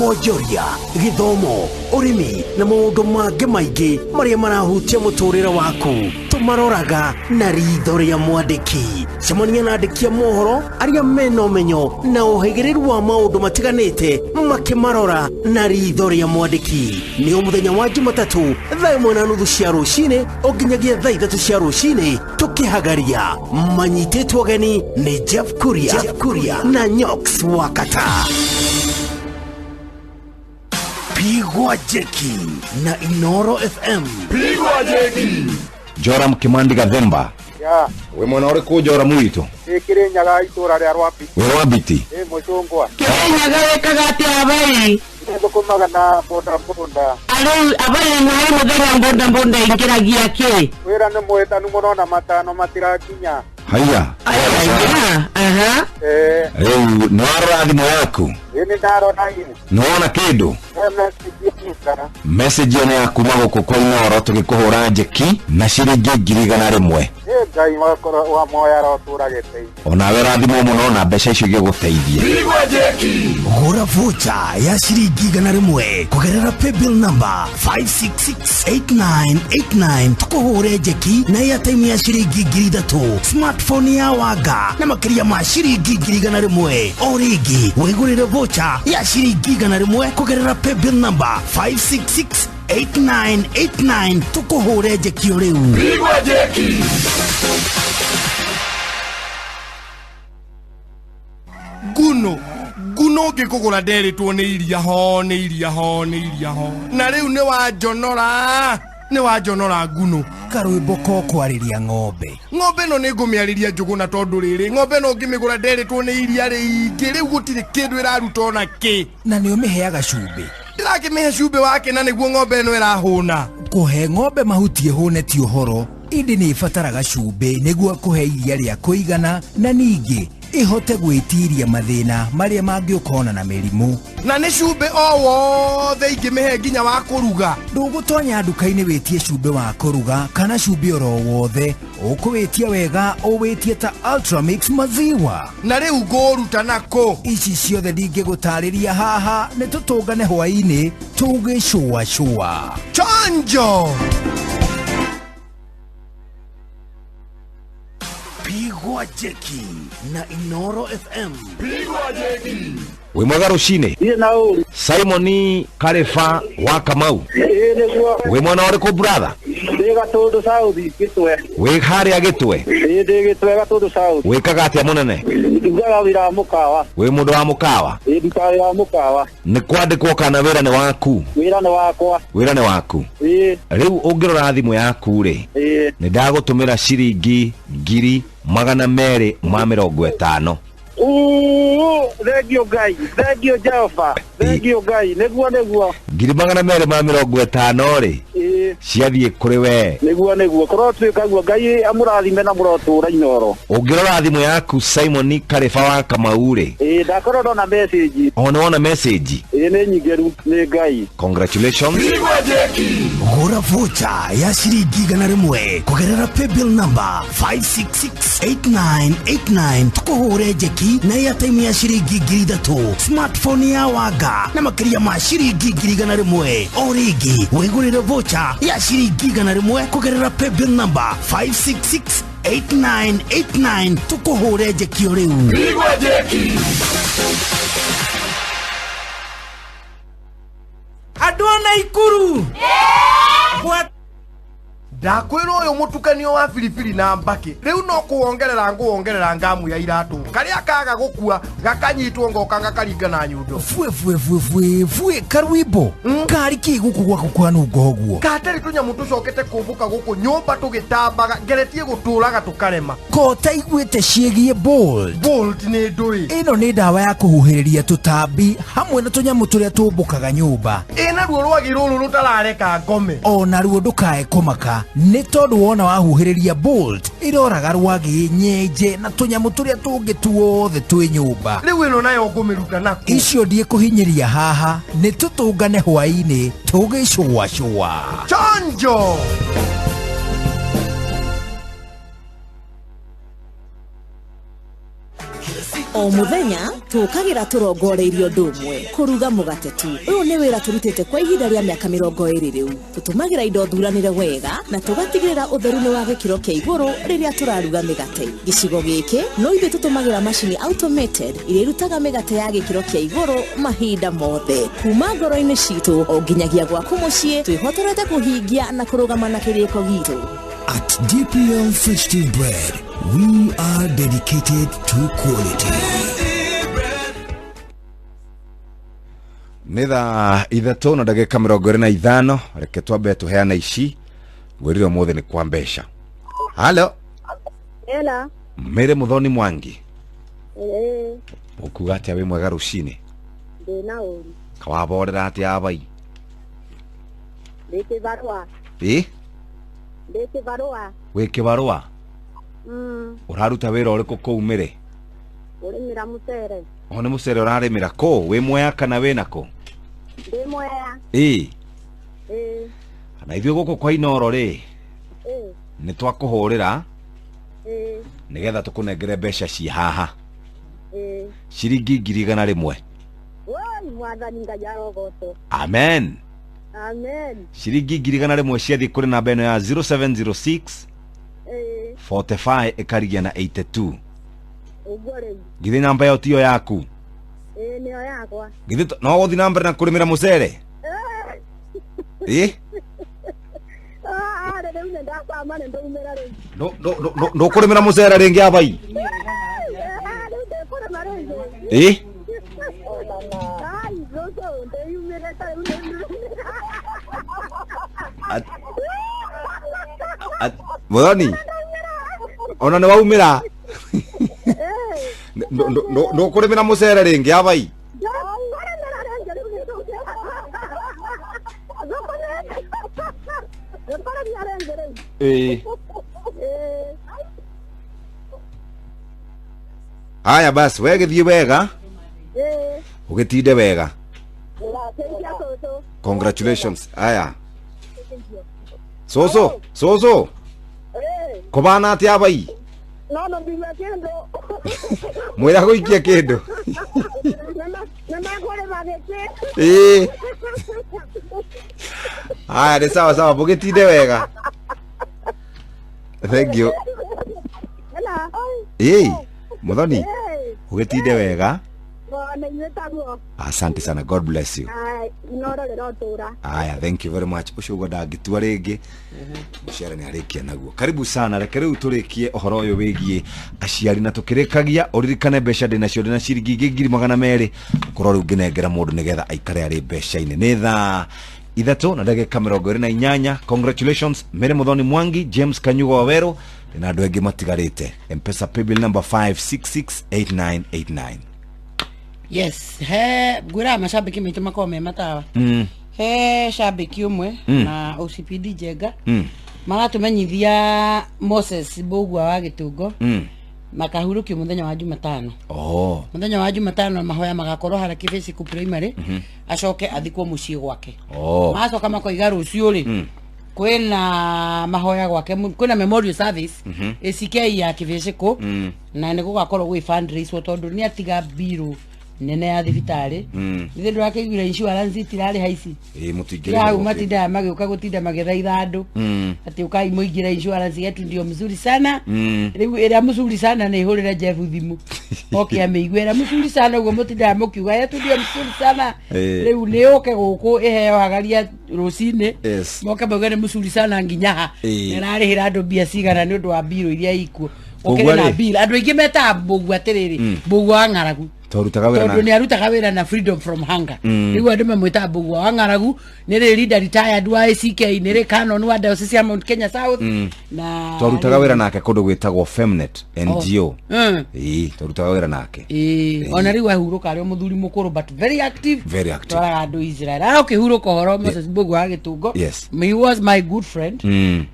wonjoria, gĩthomo, ũrĩmi na maũndũ mangĩ maingĩ marĩa marahutia mũtũrĩre waku. Tũmaroraga na ritho rĩa mwandĩki. Cemania na andĩki a mohoro arĩa mena ũmenyo na ũhĩgĩrĩru wa maũndũ matiganĩte makĩmarora na ritho rĩa mwandĩki. Nĩ o mũthenya wa Jumatatũ thaa 1:30 cia rũcinĩ o nginyagia thaa 3 cia rũcinĩ, tũkĩhagaria manyitĩtwo ũgeni nĩ Jeff Kuria na Nyox Wakata. Pigwa Jeki na Inoro FM. Pigwa Jeki. Joram Kimandi Gathemba. Ya. We mwana ũrĩkũ Joram witũ? Kĩrĩnyaga itũra rĩa Rwambiti. Wĩ Rwambiti? Ĩ mũcungwa. Kĩrĩnyaga wĩkaga atĩa abai? Thũkũmaga na boda boda. Arĩu abai nĩ mũthenya boda boda ingĩragia kĩ? Wĩra nĩ mũhĩtanu mũno na matano matirakinya. Haya. Aha. Rĩu nĩ warora thimũ yaku? Ĩ nĩ ndarora ĩ. Nĩ wona kĩndũ? Message ĩyo nĩ ya kuma gũkũ kwa Inoro tũgĩkũhũra njeki na ciringi 100,000. Ĩ Ngai wa moya arotũra gĩtĩ-inĩ. Onawe rathimwo mũno na mbeca icio igĩgũteithie. Gũra vocha ya ciringi 100 kũgerera paybill number 5668989 tũkũhũre njeki na airtime ya ciringi 3000, smartphone ya wanga na makĩria ma ciringi 100. O rĩngĩ wĩgũrĩre vocha ya ciringi 100 kũgerera paybill number 5668989 tũkũhũre njeki o rĩu. Pigwa jeki. Nguno nguno ngĩkũgũra nderĩtwo nĩ iria ho nĩ iria ho nĩ iria ho na rĩu nĩ wanjonora nĩ wanjonora nguno. Karwĩmbo ko kwarĩria ng'ombe. Ng'ombe ĩno nĩ ngũmĩarĩria Njũgũna tondũ rĩrĩ ng'ombe ĩno ngĩmĩgũra nderĩtwo nĩ iria rĩingĩ rĩu gũtirĩ kĩndũ ĩraruta ona kĩ. Na nĩ ũmĩheaga cumbĩ. Ndĩrakĩmĩhe cumbĩ wake na nĩguo ng'ombe ĩno ĩrahũna. Kũhe ng'ombe mahuti ĩhũne ti ũhoro, ĩndĩ nĩ ĩbataraga cumbĩ nĩguo kũhe iria rĩa kũigana na ningĩ ihote gwĩtiria mathĩna marĩa mangĩũkona na mĩrimũ. Na nĩ cumbĩ o wothe ingĩmĩhe nginya wa kũruga. Ndũgũtonya nduka-inĩ wĩtie cumbĩ wa kũruga kana cumbĩ oro wothe, ũkũwĩtia wega ũwĩtie ta Ultramix maziwa. Na rĩu ngũũruta nakũ? Ici ciothe ndingĩgũtarĩria haha, nĩ tũtũngane hwaĩ-inĩ tũgĩcũacũa. Chanjo! Pigwa jeki na Inoro FM. Pigwa jeki. Wĩ mwega rũcinĩ. Simon Kareba wa Kamau. Wĩ mwena ũrĩkũ brother? Ndĩ Gatũndũ South Gĩtwe. Wĩ harĩa Gĩtwe? Ĩĩ ndĩ Gĩtwe Gatũndũ South. Wĩkaga atĩa mũnene? Ndutaga wĩra wa mũkawa. Wĩ mũndũ wa mũkawa? Ĩĩ ndutaga wĩra wa mũkawa. Nĩ kwandĩkwo kana wĩra nĩ waku? Wĩra nĩ wakwa. Wĩra nĩ waku? Ĩĩ. Rĩu ũngĩrora thimũ yaku rĩ, ĩĩ, nĩ ndagũtũmĩra ciringi 250,000. Thengio Ngai, thengio Jehova, thengio Ngai, nĩguo nĩguo. 250,000 rĩ, ciathiĩ kũrĩ we. Nĩguo nĩguo, kũrotuĩka guo Ngai amũrathime na mũrotũra Inoro. Ũngĩrora thimũ yaku Simon Kareba wa Kamau rĩ, ĩĩ, ndakorwo ndona message. O nĩ wona message? Ĩĩ nĩ nyingĩru, nĩ Ngai. Congratulations. Gũra vocha ya ciringi 100 kũgerera paybill number 5668989 tũkũhũre njeki na airtime ya ciringi 3000, smartphone ya wanga na makĩria ma ciringi 100. O rĩngĩ wĩgũrĩre vocha ya ciringi 100 kũgerera paybill number 5668989 tũkũhũre njeki o rĩu. Pigwa jeki. Andũ a Naikuru. Ndakwĩrwo ũyũ mũtukanio wa biribiri na mbakĩ rĩu no kũwongerera ngũwongerera ngamu ya iratũ karĩa kaga gũkua gakanyitwo ngoka gakaringa na nyundo. Fue fue fue fue fue karwimbo kari kĩ gũkũ gwaku kwanunga ũguo? Katarĩ tũnyamũ tũcokete kũmbũka gũkũ nyũmba tũgĩtambaga ngeretie gũtũraga tũkarema. Ko taiguĩte ciĩgiĩ Bolt? Bolt nĩ ndũĩ? Ĩno nĩ ndawa ya kũhuhĩrĩria tũtambi hamwe na tũnyamũ tũrĩa tũmbũkaga nyũmba. Ĩ naruo rwagĩ rũrũ rũtarareka ngome. O naruo ndũkae kũmaka nĩ tondũ wona wahuhĩrĩria Bolt ĩroraga rwagĩ, nyenje na tũnyamũ tũrĩa tũngĩ tuothe twĩ nyũmba. Rĩu ĩno nayo ngũmĩruta nakũ? Icio ndiĩkũhinyĩria haha, nĩ tũtũngane hwaĩ-inĩ tũgĩcũacũa. Chanjo! O muthenya tũkagira tũrongoreirie ũndũ ũmwe, kũruga mũgate tu. Ũyũ nĩ wĩra tũrutĩte kwa ihinda rĩa mĩaka 20 rĩu. Tũtũmagĩra indo thuranĩre wega na tũgatigĩrĩra ũtheru nĩ wa gĩkĩro kĩa igũrũ rĩrĩa tũraruga mĩgate. Gĩcigo gĩkĩ no ithuĩ tũtũmagĩra macini automated iria irutaga mĩgate ya gĩkĩro kĩa igũrũ mahinda mothe. Kuma ngoro-inĩ citũ o nginyagia gwaku mũciĩ, twĩhotorete kũhingia na kũrũgama na kĩrĩko gitũ. At DPL Festive Bread, we are dedicated to quality. Nĩ thaa 3:25, reke twambe tũheane ici ngwĩrire ũmũthĩ nĩ kwa mbeca. Halo. Ela. Mere Muthoni Mwangi. Ĩĩ. Ũkuga atĩa wĩ mwega rũcinĩ? Ndĩna ũru. Kawaborera atĩa abai? Ndĩ kĩbarũa. Ĩ? Ndĩ kĩbarũa. Wĩ kĩbarũa? Ũraruta wĩra ũrĩkũ kũu Mĩrĩ? Ũrĩmĩra mũcere. O nĩ mũcere ũrarĩmĩra kũ? Wĩ Mwea kana wĩ nakũ? Ndĩ Mwea. Ĩ. Ĩ. Na ithuĩ gũkũ kwa Inoro rĩ, Ĩ. nĩ twakũhũrĩra Ĩĩ. Nĩgetha tũkũnengere mbeca ci haha. Ĩĩ. Ciringi 100,000. Woi, mwathani Ngai arogocwo. Amen. Amen. Ciringi 100,000 ciathiĩ kũrĩ namba ĩno ya 0706 Ĩĩ. 45 ĩkarigia na 82. Ũguo rĩu. Githĩ namba ĩyo tiyo yaku? Ĩĩ, nĩyo yakwa. Githĩ no gũthiĩ na mbere na kũrĩmĩra mũcere? Ĩ? Ah, rĩu nĩ ndakwama nĩ ndaumĩra rĩu. Ndũkũrĩmĩra mũcere rĩngĩ abai? Ah, rĩu ndĩkũrĩma rĩngĩ. Ĩ? Ai, cũcũ, ndĩyumĩrĩte rĩu nĩ Muthoni ona nĩ waumĩra ndũkũrĩmĩra mũcere rĩngĩ abai? Ndĩkũrĩmĩra rĩngĩ rĩu nĩ ndĩkũrĩmia rĩngĩ rĩu. Ĩ. Ĩĩ. Haya basi, we gĩthiĩ wega. Ĩĩ. Ũgĩtinde wega. Teithia cũcũ. Congratulations. Haya cũcũ, cũcũ, kũbana atĩa abai? No no ndime kĩndũ. Mwĩra gũikia kĩndũ. Nĩ mekũrĩma gĩkĩ. Ĩĩ. Haya, nĩ sawa sawa, mũgĩtinde wega. Thank you. Hello. Ĩĩ Muthoni, ũgĩtinde wega. Na inyuĩ taguo. Asante sana, God bless you. Ai, inoro rĩrotũra. Aya, thank you very much. Ũcio ũguo ndangĩtua rĩngĩ, mũciara nĩ arĩkia naguo. Karibu sana. Reke rĩu tũrĩkie ũhoro ũyũ wĩgiĩ aciari na tũkĩrĩkagia ũririkane mbeca ndĩ nacio, ndĩ na ciringi ingĩ 200,000 ũkorwo rĩu ngĩnengera mũndũ nĩgetha aikare arĩ mbeca-inĩ. Nĩ thaa 3:28. Congratulations Mary Muthoni Mwangi, James Kanyugo wa Werũ na andũ angĩ matigarĩte. Mpesa paybill number 5668989. Yes, he ngwĩraga macambĩki maitũ makorwo me matawa. He cambĩki ũmwe na OCPD Njenga maratũmenyithia Moses Mbũgua wa Gĩtũngo makahurũkio mũthenya wa Jumatano. Oh. Mũthenya wa Jumatano mahoya magakorwo harĩa Kĩbĩciku Primary, acoke athikwo mũciĩ gwake. Oh. Magacoka makoiga rũciũ rĩ, kwĩna mahoya gwake, kwĩna memorial service ACK ya Kĩbĩcĩkũ na nĩ gũgakorwo gwĩ fundraise tondũ nĩ atiga mbirũ nene ya thibitarĩ. Githĩ ndũrakĩiguire insurance itirarĩha ici? Ĩ, mũtingĩrĩha. Hau matindaga magĩũka gũtinda magĩthaitha andũ atĩ ũkai mũingĩre insurance yetu ndio mzuri sana. Rĩu ĩrĩa mzuri sana nĩ hũrĩre Jeff thimũ oke amĩigue ĩrĩa mzuri sana ũguo mũtindaga mũkiuga yetu ndio mzuri sana. Rĩu nĩ ũke gũkũ ĩheo hagaria rũcinĩ. Moke mauge nĩ mzuri sana nginya ha, ĩrarĩhĩra andũ mbia cigana nĩ ũndũ wa mbirũ iria ikuo. Ũguo Ũkĩrĩ na rĩ. mbirũ andũ aingĩ metaga Mbũgua atĩrĩrĩ, Mbũgua wa ng'aragu, Twarutaga wĩra tondũ na nĩ arutaga wĩra na freedom from hunger. Rĩu andũ mamwĩtaga Mbũgua wa ng'aragu, nĩ rĩ leader retired wa ACK, nĩ rĩ canon wa diocese ya Mount Kenya South na Twarutaga wĩra nake kũndũ gwĩtagwo Femnet NGO. Ĩĩ, twarutaga wĩra nake. Ĩĩ, ona rĩu ahurũka arĩ o mũthuri mũkũrũ but very active. Very active. Twaraga andũ Israel arokĩhurũka ũhoro Moses Mbũgua wa Gĩtũngo. He was my good friend.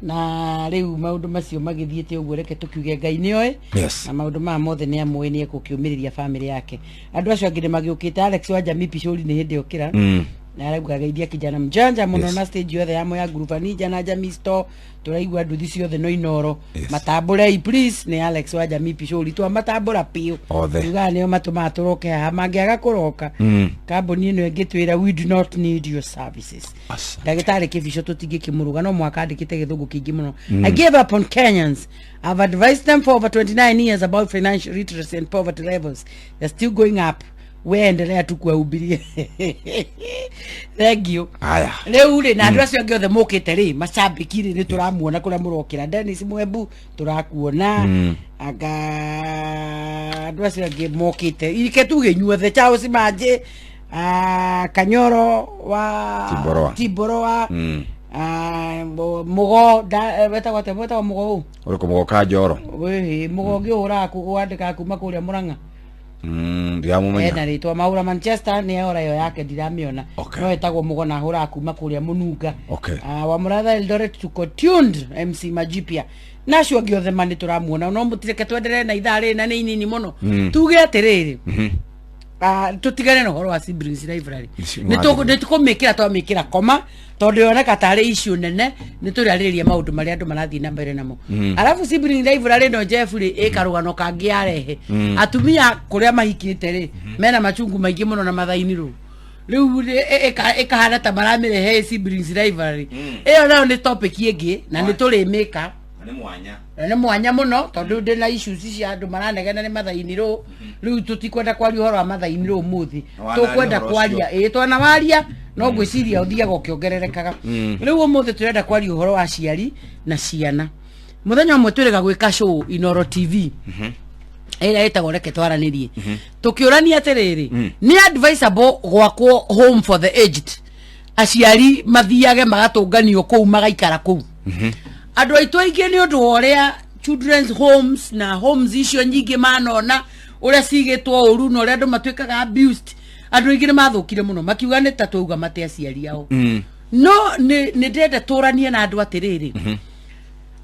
Na rĩu maũndũ macio magĩthiĩte ũguo, reke tũkiuge Ngai nĩoĩ na maũndũ maya mothe nĩ amũĩ, nĩ ekũkĩũmĩrĩria famĩlĩ yake. Andũ acio angĩ nĩ magĩũkĩte. Alex wa Jamii Picũri nĩ hĩndĩ okĩra na arauga geithia kijana mjanja mũno na stage yothe ya Moya Group Ninja na Jamii Store, tũraigua nduthi ciothe no inoro. Matambũrei please. Nĩ Alex wa Jamii Picũri, twamatambũra piũ. Othe. Tugaga nĩo matũmaga tũroke haha, mangĩaga kũroka kambuni ĩno ĩngĩtwĩra we do not need your services. Ndagĩtarĩ Kĩbico tũtingĩkĩmũrũga no mwaka andĩkĩte gĩthũngũ kĩingĩ mũno. I gave up on Kenyans. I've advised them for over 29 years about financial literacy and poverty levels. They're still going up. We endelea tu kuwahubiria. Thank you. Haya. Rĩu rĩ, na andũ acio angĩ othe mũkĩte rĩ, macambĩki rĩ, nĩ tũramuona kũrĩa mũrokĩra. Dennis Mwembu tũrakuona. Anga andũ acio angĩ mokĩte ike tuge inyuothe, Charles Manjĩ, ah, Kanyoro wa Timboroa. Timboroa. Ah, Mũgo wetagwo atĩa, wetagwo Mũgo ũ? Ũrĩkũ mũgoka njoro? Wĩhĩ, Mũgo ũngĩ ũhũraga wandĩkaga kuma kũrĩa Mũrang'a. Ndiramũmenya. Ena rĩtwa Maura Manchester nĩ ora ĩyo yake ndiramĩona. No etagwo Mũgo na ahũraga kuma kũrĩa Mũnunga. Ah, wa Mũratha Eldoret tuko tuned, MC Majipia na acio angĩ othe ma nĩ tũramuona, no mũtireke twenderee na ithaa rĩrĩ na nĩ inini mũno. Tuge atĩrĩrĩ, Ah, tũtigane na ũhoro wa siblings library. Ici Nĩ tũkũmĩkĩra, twamĩkĩra koma tondũ yoneka tarĩ issue nene, nĩ tũrĩarĩrĩria maũndũ marĩa andũ marathiĩ na mbere namo. Arabu sibling library no Jeff rĩ, ĩ karũgano kangĩ yarehe. Atumia kũrĩa mahikĩte rĩ, mena machungu maingĩ mũno na mathaini rũ rĩu rĩ, ĩkahana ta maramĩrehe ĩ siblings library. Ĩyo nayo nĩ topic ĩngĩ na nĩ tũrĩmĩka. Nĩ mwanya. Na nĩ mwanya mũno tondũ ndĩ na issues cia andũ maranegena nĩ mathaini rũ. Rĩu tũtikwenda kwaria ũhoro wa mathaini rũ ũmũthĩ. Na wanaria Tũkwenda ũhoro ũcio. kwaria ĩĩ twanawaria, no ngwĩciria ũthiaga ũkĩongererekaga. Rĩu ũmũthĩ tũrenda kwaria ũhoro wa aciari na ciana. Mũthenya ũmwe twĩrĩga gwĩka show Inoro TV ĩrĩa ĩtagwo Reke Twaranĩrie, tũkĩũrania atĩrĩrĩ, nĩ advisable gwakwo home for the aged, aciari mathiage magatũnganio kũu magaikara kũu? Andũ aitũ aingĩ nĩ ũndũ wa ũrĩa children's homes na homes icio nyingĩ manona ũrĩa cigĩtwo ũru na ũrĩa andũ matuĩkaga abused, andũ aingĩ nĩ mathũkire mũno makiuga nĩ ta twauga mate aciari ao. No nĩ ndĩrenda tũranie na andũ atĩrĩrĩ,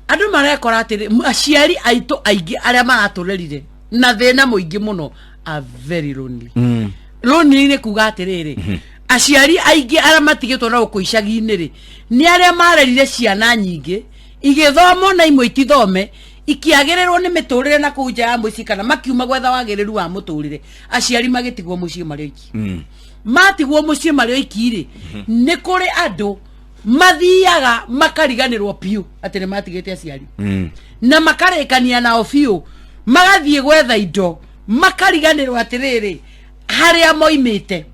andũ marekora atĩrĩ, aciari aitũ aingĩ arĩa maratũrerire na thĩna mũingĩ mũno are very lonely. Lonely nĩ kuga atĩrĩrĩ, aciari aingĩ arĩa matigĩtwo na gũkũ icagi-inĩ rĩ, nĩ arĩa marerire ciana nyingĩ igĩthoma na imwe itithome, ikĩagĩrĩrwo nĩ mĩtũrĩre na kũu nja ya mũciĩ kana makiuma gwetha wagĩrĩru wa mũtũrĩre, aciari magĩtigwo mũciĩ marĩ oiki. Matigwo mũciĩ marĩ oiki rĩ, nĩ kũrĩ andũ mathiaga makariganĩrwo biũ atĩ nĩ matigĩte aciari na makarĩkania nao biũ, magathiĩ gwetha indo makariganĩrwo atĩrĩrĩ harĩa moimĩte.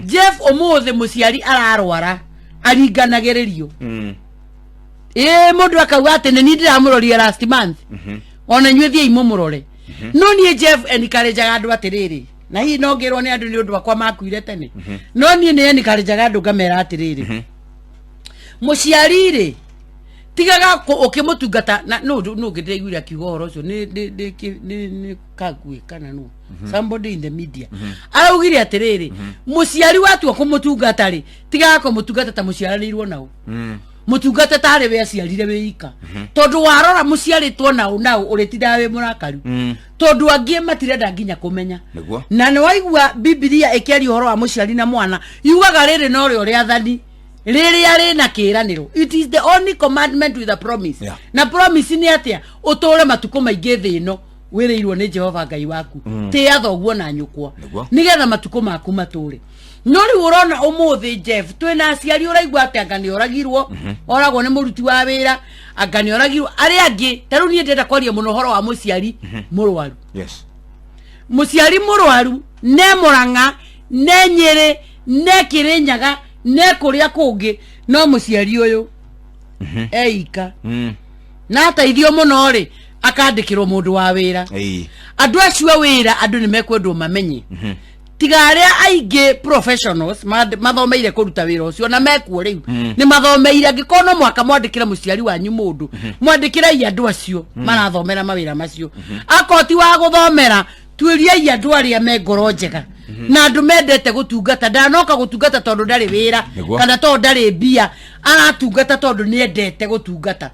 Jeff, ũmũthĩ mũciari ararwara aringanagĩrĩrio, ĩ mũndũ akauga atĩ nĩ niĩ ndĩramũrorire last month, ona inyuĩ thiĩi mũmũrore. No niĩ Jeff encourageaga andũ atĩrĩrĩ, na hihi no ngĩrwo nĩ andũ nĩ ũndũ akwa makuire tene, no niĩ nĩ encourageaga andũ ngamera atĩrĩrĩ, mũciari rĩ, tigaga ũkĩmũtungata na no no ngĩndĩraiguire akiuga ũhoro ũcio nĩ Kagwe kana no somebody in the media araugire atĩrĩrĩ, mũciari watua kũmũtungata rĩ, tigaga kũmũtungata ta mũciaranĩirwo nao, mũtungata tarĩ we aciarire wĩ ika, tondũ warora mũciarĩtwo nao nao ũrĩtindaga wĩ mũrakaru, tondũ angĩ matirenda nginya kũmenya. Na nĩ waigua Bibilia ĩkĩaria ũhoro wa mũciari na mwana, yugaga rĩrĩ norĩo rĩathani rĩrĩa rĩna kĩĩranĩro. It is the only commandment with a promise. Na promise nĩ atĩa? Ũtũũre matukũ maingĩ thĩ ĩno wĩrĩirwo nĩ Jehova Ngai waku. Tĩa thoguo na nyũkwa nĩgetha matukũ maku matũũre. No rĩu ũrona ũmũthĩ Jeff, twĩna aciari ũraigua atĩ anga nĩ oragirwo, oragwo nĩ mũruti wa wĩra, anga nĩ oragirwo arĩa angĩ. Ta rĩu niĩ ndĩrenda kwaria mũno ũhoro wa mũciari mũrwaru. Mũciari mũrwaru ne Mũrang'a, ne Nyĩrĩ, ne Kĩrĩnyaga, ne kũrĩa kũngĩ, no mũciari ũyũ eika na ateithio mũno rĩ, akandĩkĩrwo mũndũ wa wĩra. Andũ acio a wĩra, andũ nĩ mekwendwo mamenye, tiga arĩa aingĩ professionals mathomeire kũruta wĩra ũcio na mekuo rĩu, nĩ mathomeire. Angĩkorwo no mũhaka mwandĩkĩre mũciari wanyu mũndũ, mwandĩkĩrei andũ acio marathomera mawĩra macio. Akorwo ti wa gũthomera, tuĩriai andũ arĩa me ngoro njega na andũ mendete gũtungata. Ndanoka gũtungata tondũ ndarĩ wĩra kana tondũ ndarĩ mbia, aratungata tondũ nĩ endete gũtungata.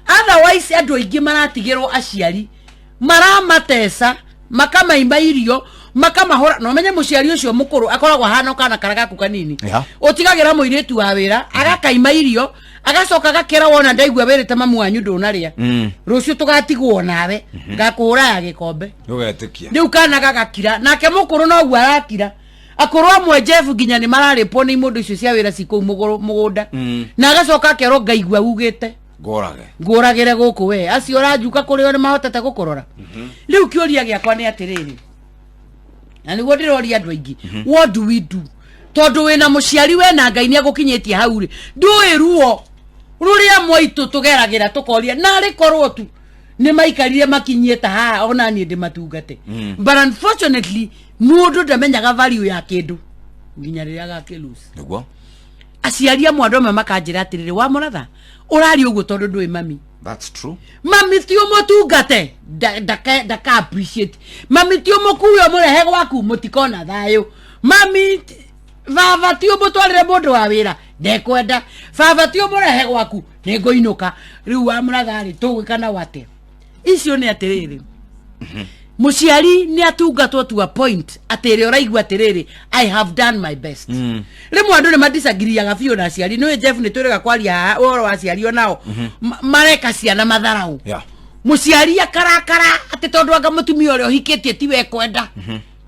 Otherwise andũ aingĩ maratigĩrwo aciari maramateca, makamaima irio, makamahũra. Na ũmenye mũciari ũcio mũkũrũ akoragwo ahana kana kara gaku kanini. Ũtigagĩra mũirĩtu wa wĩra agakaima irio, agacoka agakĩra, wona ndaigua wĩrĩte mamu wanyu ndũnarĩa, rũciũ tũgatigwo nawe, ngakũhũra ya gĩkombe. Ndũgetĩkia. Rĩu kana gagakira, nake mũkũrũ noguo arakira. Akũrũ amwe Jeff nginya nĩ mararĩpwo nĩ imũndũ icio cia wĩra cikũu mũgũnda, na agacoka akerwo, ngaigua ugĩte ngũrage. Ngũragĩre gũkũ, we acio ũranjuka kũrĩ o nĩ mahotete gũkũrora. Rĩu kĩũria gĩakwa nĩ atĩrĩrĩ, na nĩguo ndĩroria andũ aingĩ, what do we do? Tondũ wĩna mũciari wena Ngai nĩ agũkinyĩtie hau rĩ, ndũĩ ruo rũrĩa mwaitũ tũgeragĩra, tũkoria narĩ korwo tu nĩ maikarire makinyie ta haha ona niĩ ndĩmatungate. But unfortunately mũndũ ndamenyaga value ya kĩndũ nginya rĩrĩa agakĩlose. Aciari amwe, andũ amwe makanjĩra atĩrĩrĩ, wa mũratha ũraria ũguo tondũ ndũĩ mami. That's true. Mami ti ũmũtungate, ndaka appreciate. Mami ti ũmũkue ũmũrehe gwaku, mũtikona thayũ. Mami baba ti ũmũtwarĩre mũndũ wa wĩra, ndekwenda. Baba ti ũmũrehe gwaku, nĩngũinũka. Rĩu wa mũratha rĩ, tũgwĩka na atĩa? Icio nĩ atĩrĩrĩ, Mũciari nĩ atungatwo to a point atĩ ĩrĩa ũraigua atĩrĩrĩ, I have done my best. Rĩmwe andũ nĩ madisagiriaga biũ na aciari. Nĩ Jeff, nĩ twĩrĩga kwaria haha ũhoro wa aciari onao mareka ciana matharau. Mũciari akarakara atĩ tondũ anga mũtumia ũrĩa ũhikĩtie tiwe kwenda,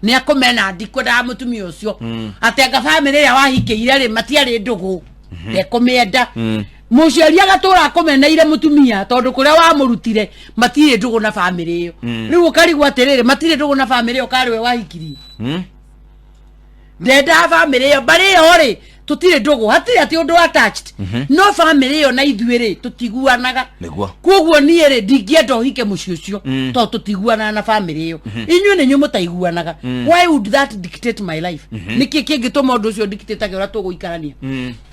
nĩ akũmena, ndikwendaga mũtumia ũcio, atĩ anga bamĩrĩ ĩrĩa wahikĩire rĩ matiarĩ ndũgũ, ndekũmĩenda. Mũciari agatũra akũmeneire mũtumia tondũ kũrĩa wamũrutire matirĩ ndũgũ na bamĩrĩ ĩyo. Rĩu ũkarigwo atĩrĩrĩ, matirĩ ndũgũ na bamĩrĩ ĩyo karĩ we wahikirie? Ndendaga bamĩrĩ ĩyo, mbarĩ ĩyo rĩ tũtirĩ ndũgũ, hatirĩ atĩ ũndũ attached, no bamĩrĩ ĩyo na ithuĩ rĩ tũtiguanaga. Koguo niĩ rĩ ndingĩenda ũhike mũciĩ ũcio, tondũ tũtiguanaga na bamĩrĩ ĩyo. Inyuĩ nĩ inyuĩ mũtaiguanaga. Why would that dictate my life? Nĩkĩ kĩngĩtũma ũndũ ũcio dictate ũrĩa tũgũikarania?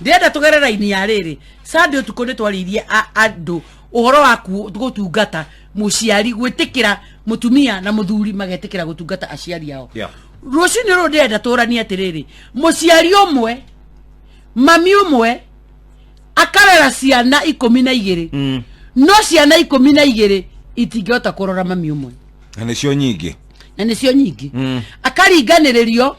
Ndĩrenda tũgere raini ya rĩrĩ. Sunday ũtukũ nĩ twarĩirie andũ ũhoro wa gũtungata mũciari, gwĩtĩkĩra mũtumia na mũthuri magetĩkĩra gũtungata aciari ao. Rũcinĩ rũrũ ndĩrenda tũranie atĩrĩrĩ, mũciari ũmwe, mami ũmwe akarera ciana 12, no ciana 12 itingĩhota kũrora mami ũmwe. Na nĩcio nyingĩ. Na nĩcio nyingĩ. Akaringanĩrĩrio,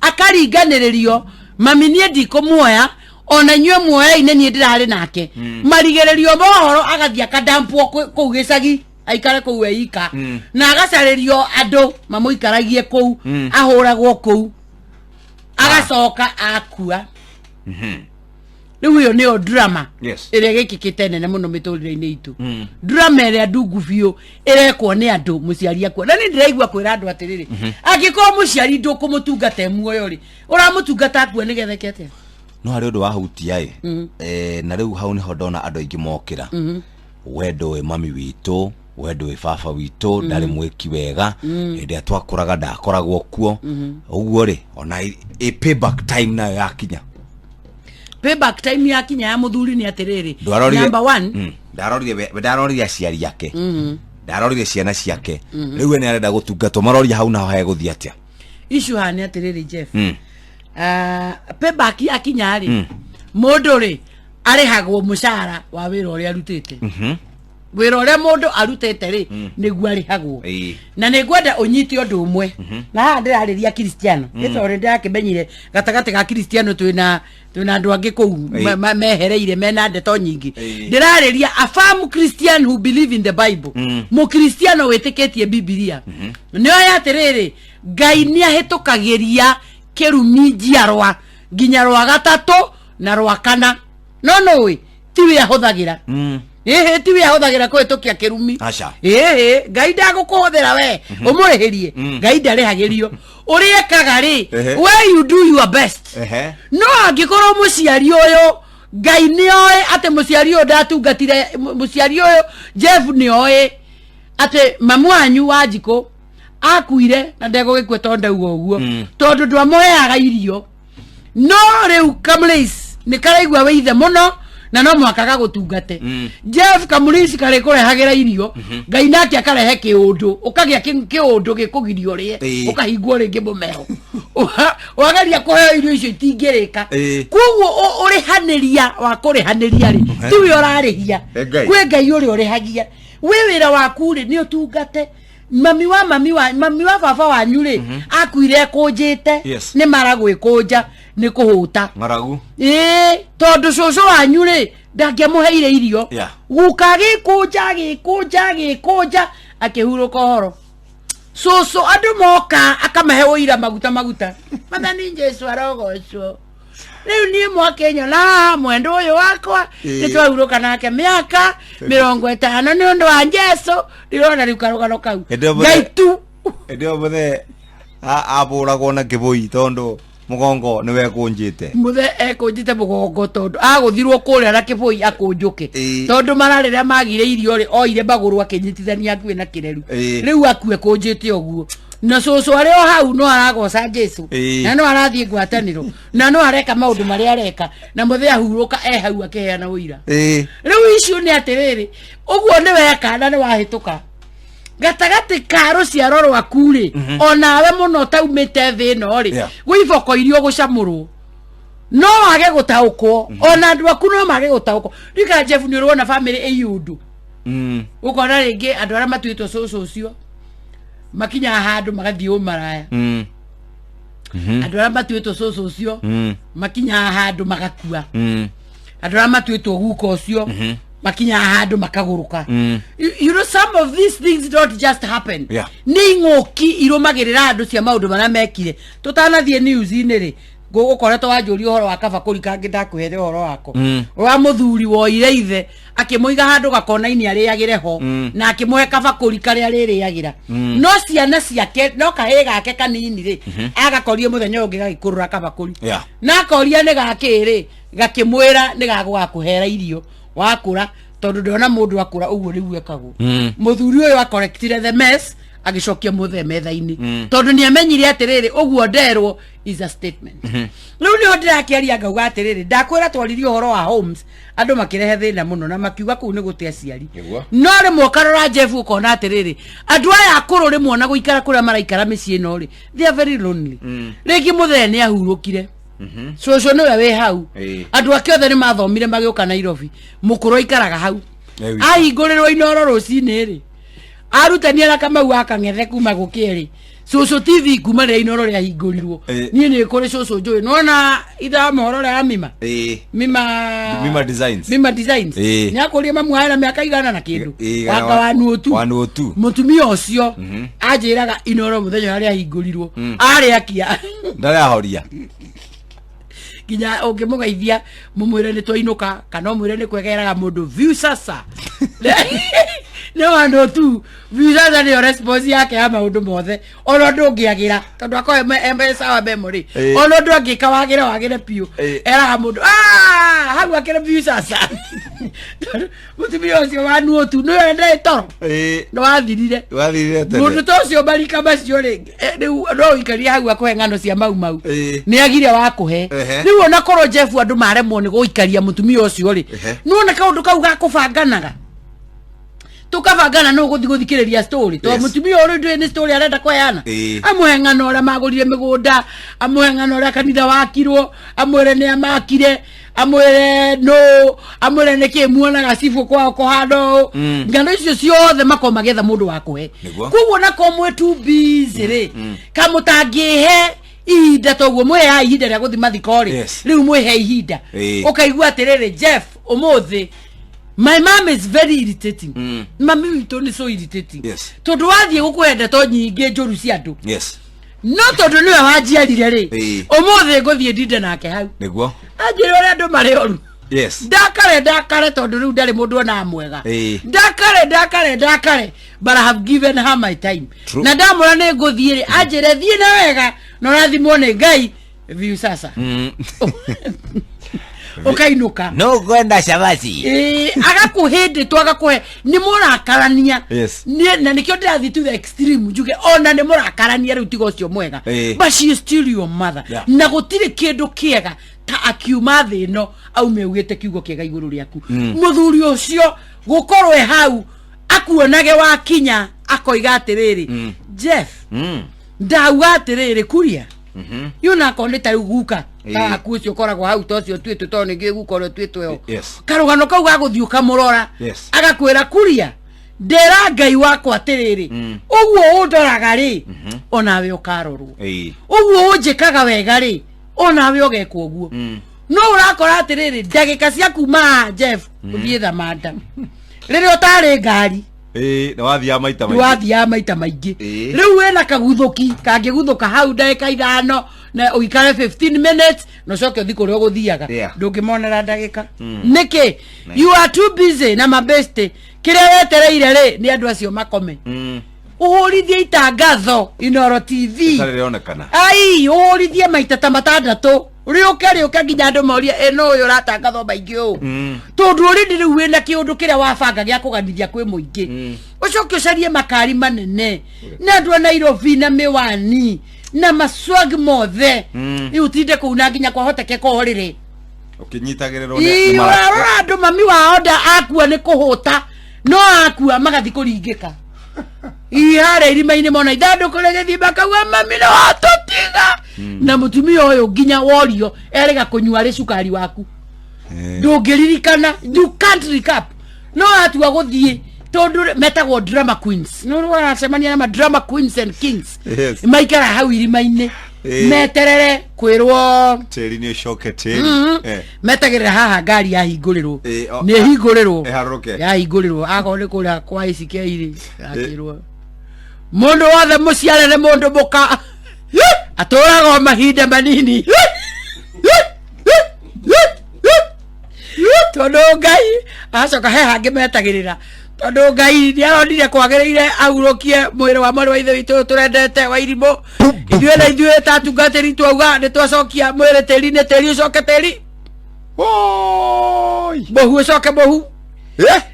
akaringanĩrĩrio, mami niĩ ndikũmuoya, ona inyuĩ muoyaine, niĩ ndĩrarĩ nake. Marigĩrĩrio mohoro agathiĩ akadampwo kũu gĩcagi, aikare kũu eika, na agacarĩrio andũ mamũikaragie kũu, ahũragwo kũu, agacoka akua. Rĩu ĩyo nĩyo drama ĩrĩa gĩkĩkĩte nene mũno mĩtũrĩre-inĩ itũ, drama ĩrĩa ndungu biũ ĩrekwo nĩ andũ mũciari akua. Na nĩ ndĩraigua kwĩra andũ atĩrĩrĩ, angĩkorwo mũciari ndũkũmũtungata e muoyo rĩ, ũramũtungata akua nĩgetha eke atĩa? No harĩ ũndũ wahutia ĩ, na rĩu hau nĩho ndona andũ aingĩ mokĩra. We ndũĩ mami witũ, we ndũĩ baba witũ, ndarĩ mwĩki wega, hĩndĩ ĩrĩa twakũraga ndakoragwo kuo. Ũguo rĩ, ona ĩ payback time nayo yakinya. Payback time yakinya ya mũthuri nĩ atĩrĩrĩ, Ndwarorire number one, Ndarorire we ndarorire aciari ake, ndarorire ciana ciake, rĩu we nĩ arenda gũtungatwo. Maroria hau naho hegũthiĩ atĩa? Issue haha nĩ atĩrĩrĩ, Jeff, payback yakinya rĩ, mũndũ rĩ arĩhagwo mũcara wa wĩra ũrĩa arutĩte. Wĩra ũrĩa mũndũ arutĩte rĩ, nĩguo arĩhagwo. Na nĩ ngwenda ũnyite ũndũ ũmwe, na haha ndĩrarĩria Kristiano, nĩ tondũ nĩ ndĩrakĩmenyire gatagatĩ ga Kristiano twĩna andũ angĩ kũu mehereire mena ndeto nyingĩ. Ndĩrarĩria a firm Christian who believe in the Bible, mũkristiano wĩtĩkĩtie Bibilia, nĩ oya atĩrĩrĩ, Ngai nĩ ahĩtũkagĩria kĩrumi njiarwa nginya rwa gatatũ na rwa kana, no nũĩ tiwe ahũthagĩra. Ĩhĩ, tiwe ahũthagĩra kũhĩtũkia kĩrumi. Aca. Ĩhĩ, Ngai ndagũkũhũthĩra we ũmũrĩhĩrie. Ngai ndarĩhagĩrio ũrĩa ekaga rĩ. We, you do your best. No angĩkorwo mũciari ũyũ, Ngai nĩ oĩ atĩ mũciari ũyũ ndatungatire mũciari ũyũ, Jeff nĩ oĩ atĩ mamu wanyu wa njikũ akuire na ndegũgĩkua tondũ ndauga ũguo, tondũ ndwamũheaga irio. No rĩu Kamlis nĩ karaigua wĩ ithe mũno na no mũhaka gagũtungate. Jeff, Kamlis karĩ kũrehagĩra irio, Ngai nake akarehe kĩũndũ, ũkagĩa kĩũndũ gĩkũgiria ũrĩe. Ũkahingwo rĩngĩ mũmero. Wageria kũheo irio icio itingĩrĩka. Koguo ũrĩhanĩria wa kũrĩhanĩria rĩ, tiwe ũrarĩhia. Ngai. Kwĩ Ngai ũrĩa ũrĩhagia. Wĩ wĩra waku rĩ nĩ ũtungate mami wa mami wa mami wa baba wanyu rĩ, akuire ekũnjĩte. Nĩ mara gwĩkũnja nĩ kũhũta. Ng'aragu. Ĩĩ, tondũ cũcũ wanyu rĩ ndangĩamũheire irio. Guka agĩkũnja, agĩkũnja, agĩkũnja, akĩhurũka ũhoro. Cũcũ andũ moka akamahe ũira maguta maguta, mathani Jesu arogocwo. Rĩu niĩ mwakĩnyona haha, mwendwa ũyũ wakwa, nĩ twahurũka nake mĩaka 50 nĩ ũndũ wa Jesu. Ndĩrona rĩu karũgano kau. Hĩndĩ ĩyo Ngai tu. Hĩndĩ ĩyo mũthee abũragwo na kĩbũi tondũ mũgongo nĩ wekũnjĩte. Mũthe ekũnjĩte mũgongo tondũ agũthirwo kũrĩa na kĩbũi akũnjũke, tondũ mara rĩrĩa magire irio rĩ, oire magũrũ akĩnyitithania akuĩ na kĩreru. Rĩu akue kũnjĩte ũguo, na cũcũ arĩ o hau no aragoca Jesu, na no arathiĩ ngwatanĩro, na no areka maũndũ marĩa areka, na mũthee ahurũka e hau akĩheana ũira. Rĩu icio nĩ atĩrĩrĩ, ũguo nĩ weka na nĩ wahĩtũka gatagatĩ ka rũciaro rwaku rĩ, onawe mũno taumĩte thĩ ĩno rĩ, gwĩ iboko iria ũgũcamũrwo no wage gũtaũkwo, ona andũ aku no mage gũtaũkwo. Rika Jeff, nĩ ũrona bamĩrĩ ĩiyũndũ, ũkona rĩngĩ andũ arĩa matuĩtwo cũcũ ũcio. Makinyaga handũ magathiĩ ũmaraya. Andũ arĩa matuĩtwo cũcũ ũcio makinyaga handũ magakua. Andũ arĩa matuĩtwo guka ũcio makinyaga handũ makagũrũka. You know, some of these things don't just happen. Nĩ ing'ũki irũmagĩrĩra andũ cia maũndũ marĩa mekire. Tũtanathiĩ news-inĩ rĩ, ngũgũkoretwo wanjũria ũhoro wa kabakũri kangĩ, ndakũhere ũhoro wako wa mũthuri woire ithe akĩmũiga handũ gakona-inĩ arĩagĩre ho na akĩmũhe kabakũri karĩa arĩrĩagĩra. No ciana ciake, no kahĩĩ gake kanini rĩ, agakorie mũthenya ũyũ ũngĩ gagĩkũrũra kabakũri na akoria nĩ gakĩ rĩ, gakĩmwĩra nĩ gagũgakũhera irio wakũra, tondũ ndona mũndũ akũra ũguo nĩguo ekagwo. Mũthuri ũyũ akorektire the mess, agĩcokia mũthee metha-inĩ, tondũ nĩ amenyire atĩrĩrĩ, ũguo nderwo is a statement. Rĩu nĩho ndĩrakĩaria ngauga atĩrĩrĩ, ndakwĩra twaririe ũhoro wa homes, andũ makĩrehe thĩna mũno na makiuga kũu nĩ gũte aciari. No rĩmwe ũkarora Jeff ũkona atĩrĩrĩ, andũ aya akũrũ rĩmwe ona gũikara kũrĩa maraikara mĩciĩ ĩno rĩ, they are very lonely. Rĩngĩ mũthee nĩ ahurũkire, cũcũ nĩwe wĩ hau. Andũ ake othe nĩ mathomire magĩũka Nairobi, mũkũrũ aikaraga hau. Wika. Ahingũrĩrwo Inoro rũcinĩ rĩ, arutania na Kamau akang'ethe kuma gũkĩrĩ cũcũ TV kuma rĩrĩa Inoro rĩahingũrirwo. Niĩ nĩ kũrĩ cũcũ njũĩ nona ithaa mohoro rĩa mima. Mima. Mima Designs. Mima Designs. Nĩ akũrie mamu na mĩaka igana na kĩndũ. Wanga wa nuotu. Wa nuotu. Mũtumia ũcio anjĩraga Inoro mũthenya ũrĩa rĩahingũrirwo arĩ akia. Ndarĩ ahoria. Nginya ũngĩmũgeithia mũmwĩre nĩ twainũka kana ũmwĩre nĩ kwegeraga mũndũ view sasa nĩ wandũ tu view sasa nĩyo response yake ya maũndũ mothe, ona ũndũ ũngĩagĩra tondũ akorwo e sawa memory. Ona ũndũ angĩka wagĩre wagĩre biũ. Eraga mũndũ, "Ah, hau akĩre view sasa." Tondũ mũtumia ũcio wa nuotu nĩwe ndarĩ toro. Nĩ wathirire. Wathirire tene. Mũndũ ta ũcio marika macio rĩ, rĩu no ũikarie hau akũhe ng'ano cia mau mau. Nĩ agire wa kũhe. Rĩu ona korwo Jeff andũ maremwo nĩ gũikaria mũtumia ũcio rĩ, nĩwona kaũndũ kau ga kũbanganaga, tũkabangana nũ gũthiĩ gũthikĩrĩria story to mũtumia ũyũ ndũĩ nĩ story arenda kũheana. Amũhe ng'ano ũrĩa magũrire mĩgũnda, amũhe ng'ano ũrĩa kanitha wakirwo, amwĩre nĩ amakire, amwĩre no amwĩre nĩkĩ muonaga cibũ kwao kũhana ũũ. Ng'ano icio ciothe makorwo magĩetha mũndũ wa kũhe. Koguo nako mwĩ too busy rĩ, kamũtangĩhe ihinda toguo mwĩheaga ihinda rĩa gũthiĩ mathiko rĩ, rĩu mwĩhe ihinda. Ũkaigua atĩrĩrĩ, Jeff, ũmũthĩ my mom is very irritating. Mami witũ nĩ so irritating tondũ wathiĩ gũkũhe ndeto nyingĩ njũru cia andũ, no tondũ nĩwe wanjiarire rĩ, ũmũthĩ ngũthiĩ ndinde nake hau anjĩre ũrĩa andũ marĩ oru. Ndakare ndakare tondũ rĩu ndarĩ mũndũ onaga mwega. Ndakare ndakare ndakare, but I have given her my time. Na ndamũra nĩ ngũthiĩ rĩ, anjĩre thiĩ na wega na ũrathimwo nĩ Ngai viu sasa. Ũkainũka. No kwenda cabaci. Agakũhĩndĩ tu agakũhe nĩ mũrakarania. Na nĩkĩo ndĩrathiĩ to the extreme njuge ona nĩ mũrakarania rĩu tiga ũcio mwega, but she is still your mother. Na gũtirĩ kĩndũ kĩega ta akiuma thĩ ĩno aume augĩte kiugo kĩega igũrũ rĩaku. Mũthuri ũcio gũkorwo e hau akuonage wakinya akoiga atĩrĩrĩ, Jeff, ndauga atĩrĩrĩ kuria yona akorwo nĩ ta rĩu guka ta waku ũcio ũkoragwo hau ta ũcio tuĩtwe tondũ nĩngĩ guka ũrĩa tuĩtwe ho karũgano kau gagũthiĩ ũkamũrora, agakwĩra kuria ndera Ngai wakwa atĩrĩrĩ, ũguo ũndoraga rĩ, onawe ũkarorwo, ũguo ũnjĩkaga wega rĩ, onawe ũgekwo ũguo. No ũrakora atĩrĩrĩ, ndagĩka cia kuma haha Jeff ũthiĩ Thamanda rĩrĩa ũtarĩ ngari, Nĩ wathiaga maita nĩ wathiaga maita maingĩ. Rĩu wĩna kaguthũki kangĩguthũka hau ndagĩka 5 na ũikare 15 minutes na ũcoke ũthiĩ kũrĩa ũgũthiaga, ndũngĩmonera ndagĩka. Nĩkĩ? You are too busy na mabesti. Kĩrĩa wetereire rĩ, nĩ andũ acio makome, ũhũrithie itangatho Inoro TV Rĩtarĩ rĩonekana. Ai, ũhũrithie maita ta matandatũ, rĩũke rĩũke nginya andũ morie ĩno ũyũ ũratangathwo maingĩ ũũ, tondũ already rĩu wĩna kĩũndũ kĩrĩa wabanga gĩa kũganithia kwĩ mũingĩ. Ũcoke ũcarie makari manene na andũ a Nairobi na mĩwani na maswag mothe, rĩu ũtinde kũu na nginya kwahotekeka ũrĩrĩ. Ũkĩnyitagĩrĩrwo Ii, ũrarora andũ mami wao nda akua nĩ kũhũta, no akua magathi kũringĩka ii harĩa irima-inĩ mona ithandũkũ rĩgĩthiĩ makauga mami nĩ watũtiga. Na mũtumia ũyũ nginya worio erĩga kũnyua arĩ cukari waku, ndũngĩririkana, you can't recap, no atua gũthiĩ Tondũ metagwo drama queens. Nĩ ũracemania na ma drama queens and kings. Yes. Maikara hau irima-inĩ. Meterere kwĩrwo Tĩri nĩ ũcoke tĩri. Metagĩrĩra haha ngari yahingũrĩrwo. Eh, Nĩ ĩhingũrĩrwo. Ĩharũrũke. Yahingũrĩrwo akorwo nĩ kũrĩa kwa ICK rĩ akĩrwo mũndũ wothe mũciare nĩ mũndũ mũka atũraga o mahinda manini tondũ Ngai acoka he hangĩ metagĩrĩra tondũ Ngai nĩ aronire kwagĩrĩire ahurũkie mwĩrĩ wa mwarĩ wa ithe witũ ũyũ tũrendete wa irimũ ithuĩ na ithuĩ ta atungatĩri twauga nĩ twacokia mwĩrĩ tĩri-inĩ, tĩri ũcoke tĩri, mũhu ũcoke mũhu,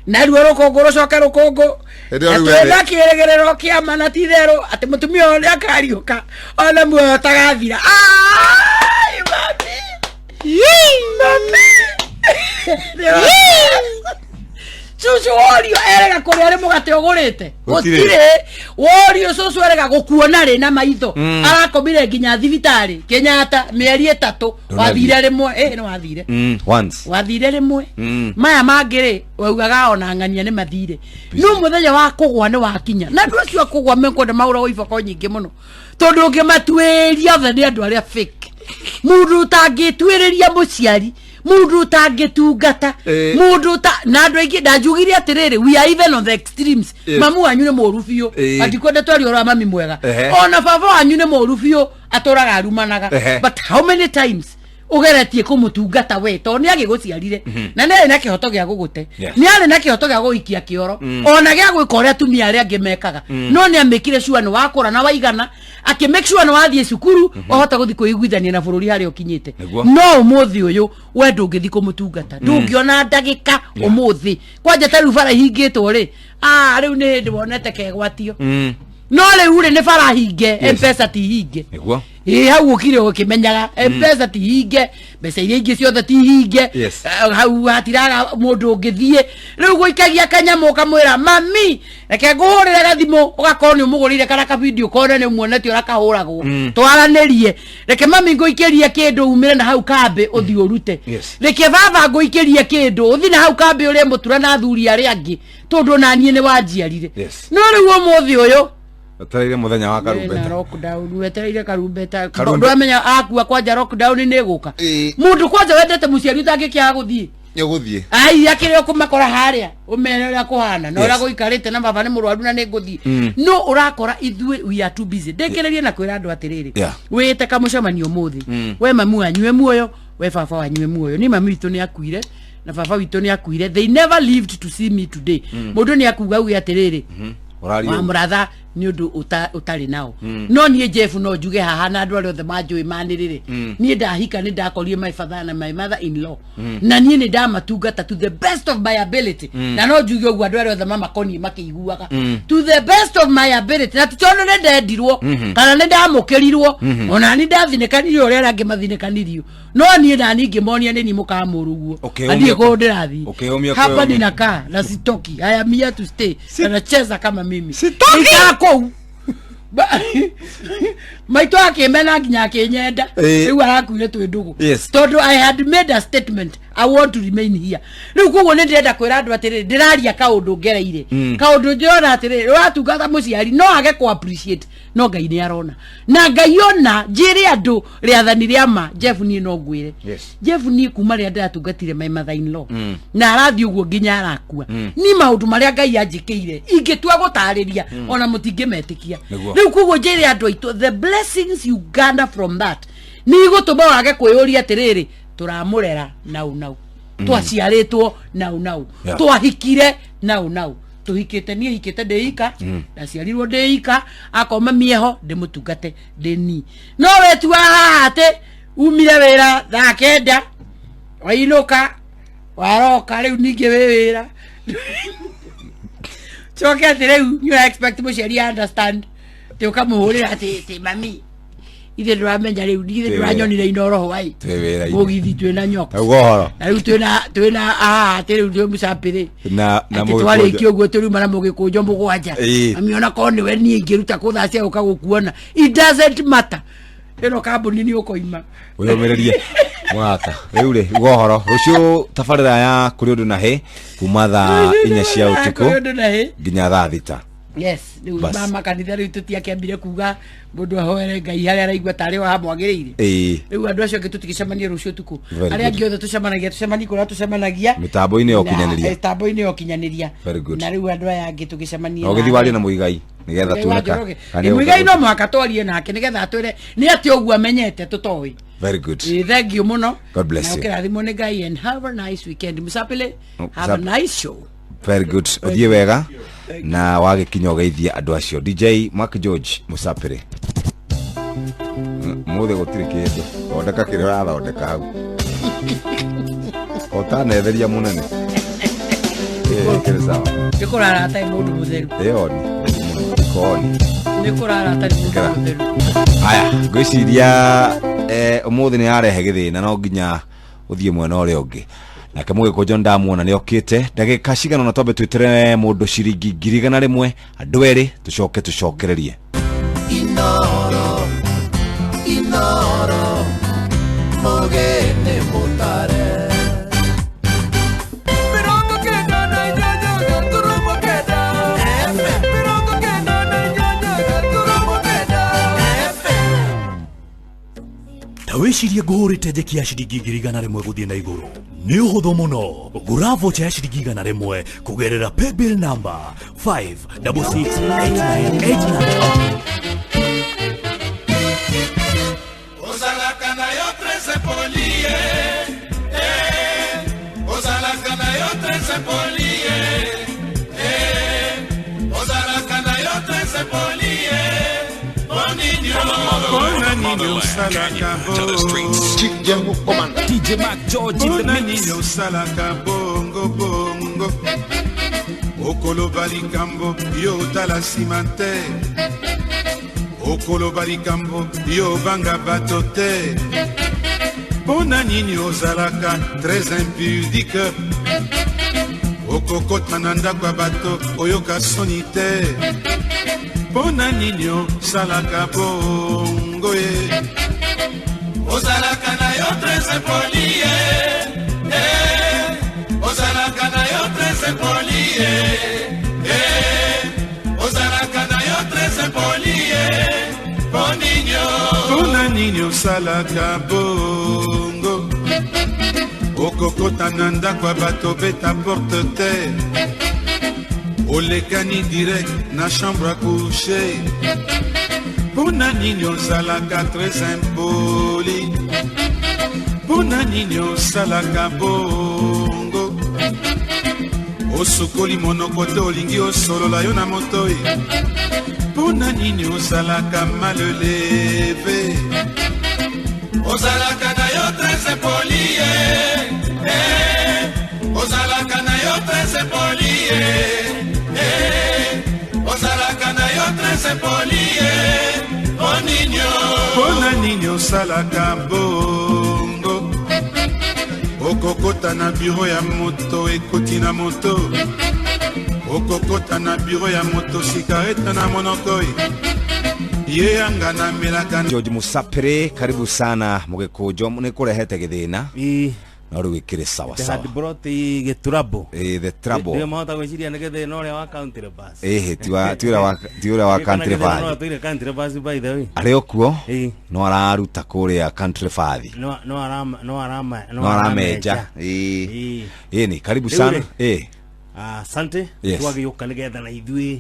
naruo rũkũngũ rũcoke rũkũngũ. Hĩndĩ ĩyo Na rĩu twĩna kĩrĩgĩrĩro kĩa ma na ti itherũ atĩ mũtumia ũyũ nĩ akariũka ona muoyo ũtagathira. Ai, mami. Mami. Cucu worio erega kũrĩa arĩ mũgate ũgũrĩte. Gũtirĩ. Gũtirĩ worio cucu erega gũkuona rĩ na maitho. Arakomire nginya thibitarĩ Kenyatta mĩeri 3. Ndũnathire. Wathire rĩmwe, nĩ wathire. Once. Wathire rĩmwe. Maya mangĩ rĩ waugaga ona ng'ania nĩ mathire, no mũthenya wa kũgwa nĩ wakinya na andũ acio a kũgwa mekwenda mahũragwo iboko nyingĩ mũno tondũ ũngĩmatuĩria othe nĩ andũ arĩa fake, mũndũ ũtangĩtuĩrĩria mũciari, mũndũ ũtangĩtungata, mũndũ ũta na andũ aingĩ ndanjugire atĩrĩrĩ, we are even on the extremes. Mamu wanyu nĩ mũru biũ. Andikwenda twaria ũhoro wa mami mwega. Ona baba wanyu nĩ mũru biũ, atũraga arumanaga. But how many times ũgeretie kũmũtungata we tondũ nĩ agĩgũciarire na nĩ arĩ na kĩhoto gĩa gũgũte, nĩ arĩ na kĩhoto gĩa gũikia kĩoro ona gĩa gwĩka ũrĩa atumia arĩa angĩ mekaga, no nĩ amĩkire sure nĩ wakũra na waigana, akĩ make sure nĩ wathiĩ cukuru wahota gũthiĩ kwĩiguithania na bũrũri harĩa ũkinyĩte. No ũmũthĩ ũyũ we ndũngĩthiĩ kũmũtungata, ndũngĩona ndagĩka ũmũthĩ kwanja ta rĩu bara ihingĩtwo rĩ, rĩu nĩ hĩndĩ wonete kegwatio. No rĩu rĩ nĩ bara hinge. Mpesa ti hinge. Ĩ hau ũkire ũkĩmenyaga Mpesa ti hinge, mbeca iria ingĩ ciothe ti hinge. Hau hatiraga mũndũ ũngĩthiĩ rĩu gũikagia kanyamũ ũkamwĩra mami reke ngũhũrĩre gathimũ, ũgakorwo nĩ ũmũgũrĩire kana kabidio kone nĩ ũmuonetie ũrĩa kahũragwo. Twaranĩrie, reke mami ngũikĩrie kĩndũ umĩre na hau kambĩ ũthiĩ ũrute. Reke baba ngũikĩrie kĩndũ ũthiĩ na hau kambĩ ũrĩe mũtura na athuri arĩa angĩ tondũ ona niĩ nĩ wanjiarire. No rĩu ũmũthĩ ũyũ Wetereire mũthenya wa na karumbeta. Lockdown wetereire karumbeta. Karumbeta. Ndwamenya akua kwanja lockdown nĩ ĩgũka. Mũndũ kwanja wendete mũciari ũtangĩkĩaga gũthiĩ Nĩ ũgũthiĩ. Ai akĩrĩ ũkũmakora harĩa ũmere ũrĩa kũhana na ũrĩa gũikarĩte na baba nĩ mũrwaru na nĩ ngũthiĩ. No ũrakora ithuĩ we are too busy. Ndĩkĩrĩrie na kwĩra andũ atĩrĩrĩ, wĩte kamũcemanio ũmũthĩ, we mamu wanyu e muoyo, we baba wanyu e muoyo. Ni mami witũ nĩ akuire na baba witũ nĩ akuire, they never lived to see me today. Mũndũ nĩ akuga auge atĩrĩrĩ, Ũraria wa ũguo. mũratha nĩ ũndũ ũtarĩ nao. No niĩ Jeff no njuge haha na andũ arĩa othe manjũĩ manĩrĩre, niĩ ndahika nĩ ndakorire my father na my mother in law na niĩ nĩ ndamatungata to the best of my ability. Na no njuge ũguo andũ arĩa othe mamakoniĩ makĩiguaga, to the best of my ability, na ti tondũ nĩ ndendirwo kana nĩ ndamũkĩrirwo, ona nĩ ndathinĩkanirio ũrĩa arĩa angĩ mathinĩkanirio, no niĩ nani ngĩmonia nĩ niĩ mũkamũrũguo. Ũkĩũmia Athiĩ kũu ndĩrathiĩ Ũkĩũmia hapa kwĩyũmia. ninakaa na sitoki. I am here to stay na nacheza kama mimi sitoki kũu. Maitũ akĩmena nginya akĩnyenda. Rĩu arakuire twĩ ndũgũ tondũ I had made a statement, I want to remain here. Rĩu koguo nĩ ndĩrenda kwĩra andũ atĩrĩrĩ, ndĩraria kaũndũ ngereire, kaũndũ ndĩrona atĩrĩrĩ, ũratungata mũciari no age kũ appreciate, no Ngai nĩ arona na Ngai ona njĩre andũ rĩathani rĩa ma. Jeff, niĩ no ngwĩre, Jeff, niĩ kuma rĩrĩa ndĩratungatire my mother in law na arathiĩ ũguo nginya arakua, ni maũndũ marĩa Ngai anjĩkĩire ingĩtua gũtarĩria ona mũtingĩmetĩkia. Rĩu koguo njĩre andũ aitũ, the blessings you garner from that nĩ igũtũma wage kwĩyũria atĩrĩrĩ, tũramũrera nau nau, twaciarĩtwo nau nau, twahikire nau nau, tũhikĩte, niĩ hikĩte ndĩ ika, ndaciarirwo ndĩ ika, akorwo mami eho ndĩmũtungate ndĩ ni no wetua haha atĩ umire wĩra thaa 9 wainũka waroka rĩu ningĩ wĩ wĩra coke atĩ rĩu nĩ ũra expect mũciari a understand atĩ ũkamũhũrĩra atĩ mami ithe ndũramenya rĩu ithe Twĩ wĩra. ndũranyonire inoro hwaĩ Twĩ wĩra-inĩ. mũgithi twĩna nyoka Ũguo ũhoro. Na rĩu twĩna haha atĩ rĩu twĩ mũcapĩrĩ Na atĩ mũgĩkũnjo. twarĩkia ũguo tũriuma na mũgĩkũnjo 7. Mami ona korwo nĩwe niĩ ingĩruta kũ thaa cia gũka gũkuona, it doesn't matter. Ĩno kambuni nĩ ũkoima. Wĩyũmĩrĩrie mwata rĩu rĩ uga ũhoro rũciũ tabarĩra ya kũrĩ ũndũ na hĩ kuma thaa 4 cia ũtukũ Kũrĩ ũndũ na hĩ. nginya thaa 6. Yes, rĩu Bas. mama kanitha rĩu tũtiakĩambire kuga mũndũ ahoere Ngai harĩa araigua tarĩ o hamwagĩrĩire. Ĩĩ. Rĩu andũ acio angĩ tũtigĩcemanie rũciũ ũtukũ. Very Arĩa good. angĩ othe tũcemanagia tũcemanie kũrĩa tũcemanagia. Mĩtambo-inĩ ya Na, ũkinyanĩria. mĩtambo-inĩ ya ũkinyanĩria. Very good. Na rĩu andũ aya angĩ tũgĩcemanie. Na ũgĩthiĩ warie na Mũigai nĩgetha Mũigai tuone wa Njoroge. kana nĩ Mũigai ũgũka- no mũhaka twarie nake nĩgetha atwĩre nĩ atĩ ũguo amenyete tũtoĩ. Very good. Ĩĩ, thank you mũno. God bless Na you. ũkĩrathimwo nĩ Ngai and have a nice weekend. Musapile, have a Musap- nice show. Very good. Ũthiĩ wega na wagĩkinya ũgeithie andũ acio. DJ Mark George Musapire. Mũthĩ gũtirĩ kĩndũ. Thondeka kĩrĩa ũrathondeka hau. Ũtanetheria mũnene. Ĩĩ, kĩrĩ sawa. Nĩ kũrarata nĩ mũndũ mũtheru. Ĩyo ni. Koni. Nĩ kũrarata nĩ mũndũ Ĩkĩra. mũtheru. Aya, ngwĩciria ũmũthĩ nĩ yarehe gĩthĩna no nginya ũthiĩ mwena ũrĩa ũngĩ. Nake Mũgĩkũnjo ndamuona nĩ okĩte ndagĩka cigana ũna twambe twĩtere mũndũ ciringi 100,000 andũ erĩ tũcoke tũcokererie. Inoro, inoro, mogene mutare. Ta wĩcirie ngũhũrĩte njeki ya ciringi 100,000 gũthiĩ na igũrũ. Nĩ ũhũthũ mũno. Gũra vocha ya ciringi 100 kũgerera paybill number 5668989. Ozalaka na yo très poli, eh, eh. Ozalaka na yo très poli, eh, eh. Ozalaka na yo très poli, eh. DJ Mac George in the Mpona mix. nini osalaka bongo bongo okoloba likambo yo otala nsima te okoloba likambo yo obanga bato te mpona nini ozalaka très impudique okokota na ndako ya bato oyoka soni te mpona nini osalaka bongo ye Ozalaka na yo très poli, eh, eh. Ozalaka na yo très poli, eh, eh. Ozalaka na yo très poli, eh. Boninho. mpona nini osalaka bongo okokota na ndako ya bato beta porte te olekani direct na chambre à coucher mpona nini ozalaka très impoli mpona nini osalaka bongo osukoli monoko te olingi osolola yo na motoi mpona nini ozalaka maleleve Ozalaka na yo très poli, eh, eh. Ozalaka na yo très poli, eh, eh. Ozalaka na yo très poli, eh. Boninho. mpona nini osalaka bongo okokota na biro ya moto ekoti na moto okokota na biro ya moto sikarete na monoko ye yanga namelaka. George Musapire karibu sana Mũgĩkũnjo nĩ kũrehete gĩthĩna no rĩu ĩkĩrĩ sawa They sawa. had brought the trouble. The trouble. Ndio mahota gwĩciria nĩ gĩthĩna ũrĩa wa country bus. Ĩhĩ ti ũrĩa wa country Kana gĩthĩna no bus. atũire country bus by the way. Arĩ o kuo no araruta kũrĩa country bathi. No no arama no arama no aramenja. Ĩĩ ĩni karibu Rĩu sana. rĩ, Ĩĩ. Asante. Yes. Twagĩũka nĩgetha na ithuĩ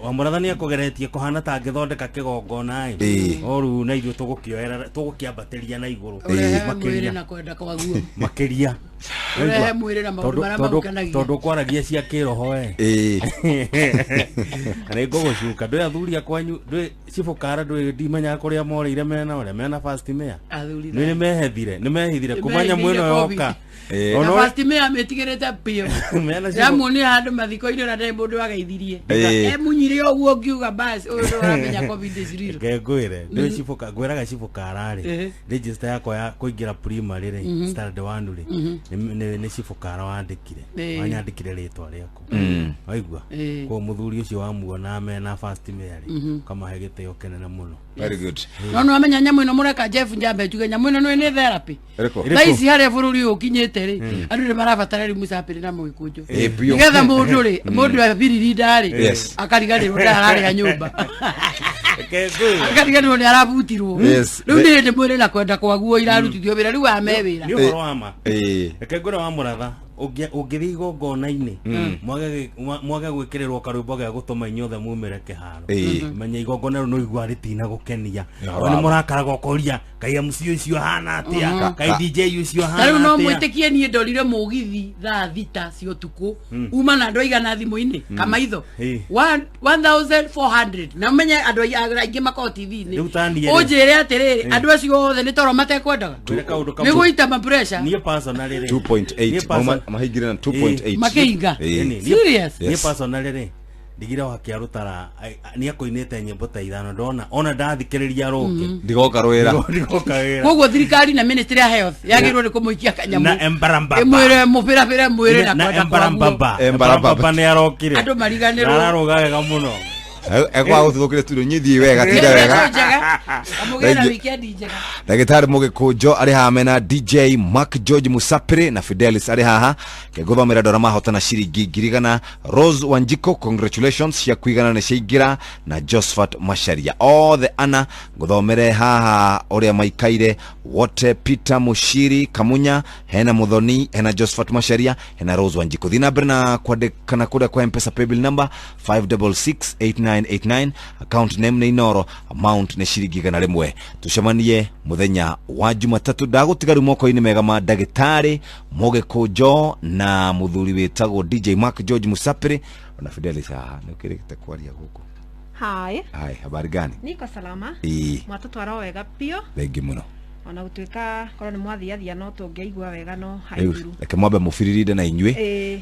Wamũrathani akũgeretie kũhana ta angĩthondeka kĩgongona ĩ. Ĩĩ. O rĩu na ithuĩ tũgũkĩoera tũgũkĩambatĩria na igũrũ. Ũrehe mwĩrĩ Makĩria. na kwenda kwaguo. Makĩria. Ũrehe mwĩrĩ na maũndũ marĩa magũkenagia. Tondũ kwaragia cia kĩroho ĩ. Ĩĩ. Nĩ ngũgũcuka ndwĩ athuri a kwanyu ndwĩ cibũkara ndwĩ ndimenyaga kũrĩa morĩire mena ũrĩa mena first mayor. Athuri Nĩ nĩmehethire nĩmehithire kũmanya Nĩmehithire mwena COVID. yoka. Na first mayor amĩtigĩrĩte biũ. Mena cibũ- Ndamuonire handũ mathiko-inĩ na ndarĩ mũndũ wageithirie. Ĩĩ. Emunyire ũguo ngiuga bas ũyũ nĩ ũramenya COVID is real. Reke ngwĩre ndwĩ cibũka ngwĩraga cibũkara rĩ Ehe. register yakwa ya kũingĩra primary rĩ standard 1 rĩ nĩ cibũkara wandĩkire Ĩĩ. wanyandĩkire rĩtwa rĩaku waigua Ĩĩ. koguo mũthuri ũcio wamuona mena first mayor rĩ ũkamahe gĩtĩo kĩnene mũno. Very good. No nĩ wamenya nyamũ ĩno mũreka Jeff Njambe njuge nyamũ ĩno nĩ nĩ therapy. Ĩrĩkũ? Thaa ici harĩa bũrũri ũyũ ũkinyĩte rĩ, andũ nĩ marabatara rĩu mũcapĩrĩ na mũgĩkũnjũ. Ĩ, biũ. Nĩgetha mũndũ rĩ, mũndũ abiririnda rĩ, Yes. akariganĩrwo ndararĩa nyũmba. Akariganĩrwo nĩ arabutirwo. Yes. Rĩu nĩ hĩndĩ mwĩrĩ na kwenda kwaguo irarutithio wĩra rĩu ame wĩra. Nĩ ũhoro wa ma. Ĩĩ. Reke ngwĩre wa mũratha ũngĩthiĩ igongona-inĩ mwage gwĩkĩrĩrwo karwĩmbo ga gũtũma inyuothe mumĩre kĩharo, Ĩĩ. menya igongona rĩu no igua rĩtina gũkenia. Nĩ ũhoro Tondũ nĩ wa ma. mũrakaraga ũkoria kai MC ũcio ahana atĩa, kai DJ ũcio Ta ahana rĩu no atĩa. mwĩtĩkie niĩ ndorire mũgithi thaa 6 cia ũtukũ uma na andũ aigana thimũ-inĩ kamaitho. Ĩĩ. 1400 na ũmenye andũ aingĩ makoragwo TV-inĩ. Rĩu ta niĩ rĩ. Ũnjĩre atĩrĩrĩ, andũ acio othe nĩ toro matekwendaga Ngwĩre kaũndũ nĩ kamwe. gũita ma pressure. Niĩ personally rĩ, 2.8 niĩ Mauma- mahingire na 2.8. Makĩhinga. Ĩĩ. Niĩ- Serious? niĩ Yes. personally rĩ, ndigire wa kĩarũtara nĩ akũinĩte nyĩmbo ta ithano ndona ona ndathikĩrĩria rũngĩ Ndigoka rwĩra. Ndigoka wĩra. Koguo thirikari na ministry ya health yagĩrĩirwo nĩ kũmũikia kanyamũ Na embarambamba. ĩmwĩre mũbĩrabĩre mwĩrĩ na na kwenda kwaguo. embarambamba. Embarambamba. Nĩ arokire. Andũ mariganĩrwo. Na araruga wega mũno. Ekwaga gũtuthũkire studio nyithiĩ wega tinda wega. Njega. Amũgĩre na Thank you. weekend njega. Ndagĩtarĩ mũgĩkũnjo arĩ haha mena DJ Mark George Musapiri na Fidelis arĩ haha kengũthomera andũ arĩa mahotana ciringi 100,000. Rose Wanjiko, congratulations, cia kuigana nĩ ciaingĩra, na Josephat Macharia othe ana ngũthomere haha ũrĩa maikaire wote, Peter Mushiri Kamunya, hena Muthoni, hena Josephat Macharia, hena Rose Wanjiko. Thiĩ na mbere na kwandĩkana kũrĩa kwa Mpesa paybill number 5668989, account name nĩ Inoro, amount nĩ ciringi 100. Tucemanie muthenya wa Jumatatu. Ndagũtiga rĩu moko-inĩ mega ma ndagĩtarĩ mũgĩkũnjo na mũthuri wĩtagwo DJ Mark George Musapiri ona Fidelis haha nĩ ũkĩrĩkĩte kwaria gũkũ. Hi. Hai, habari gani? Niko salama. Ĩĩ. Mwatũtwara o wega biũ. Thengi mũno. Ona gũtuĩka korwo nĩ mwathiathia no tũngĩaigua wega no Rĩu haithuru. reke mwambe mũbiririnde na inyuĩ. Ĩĩ.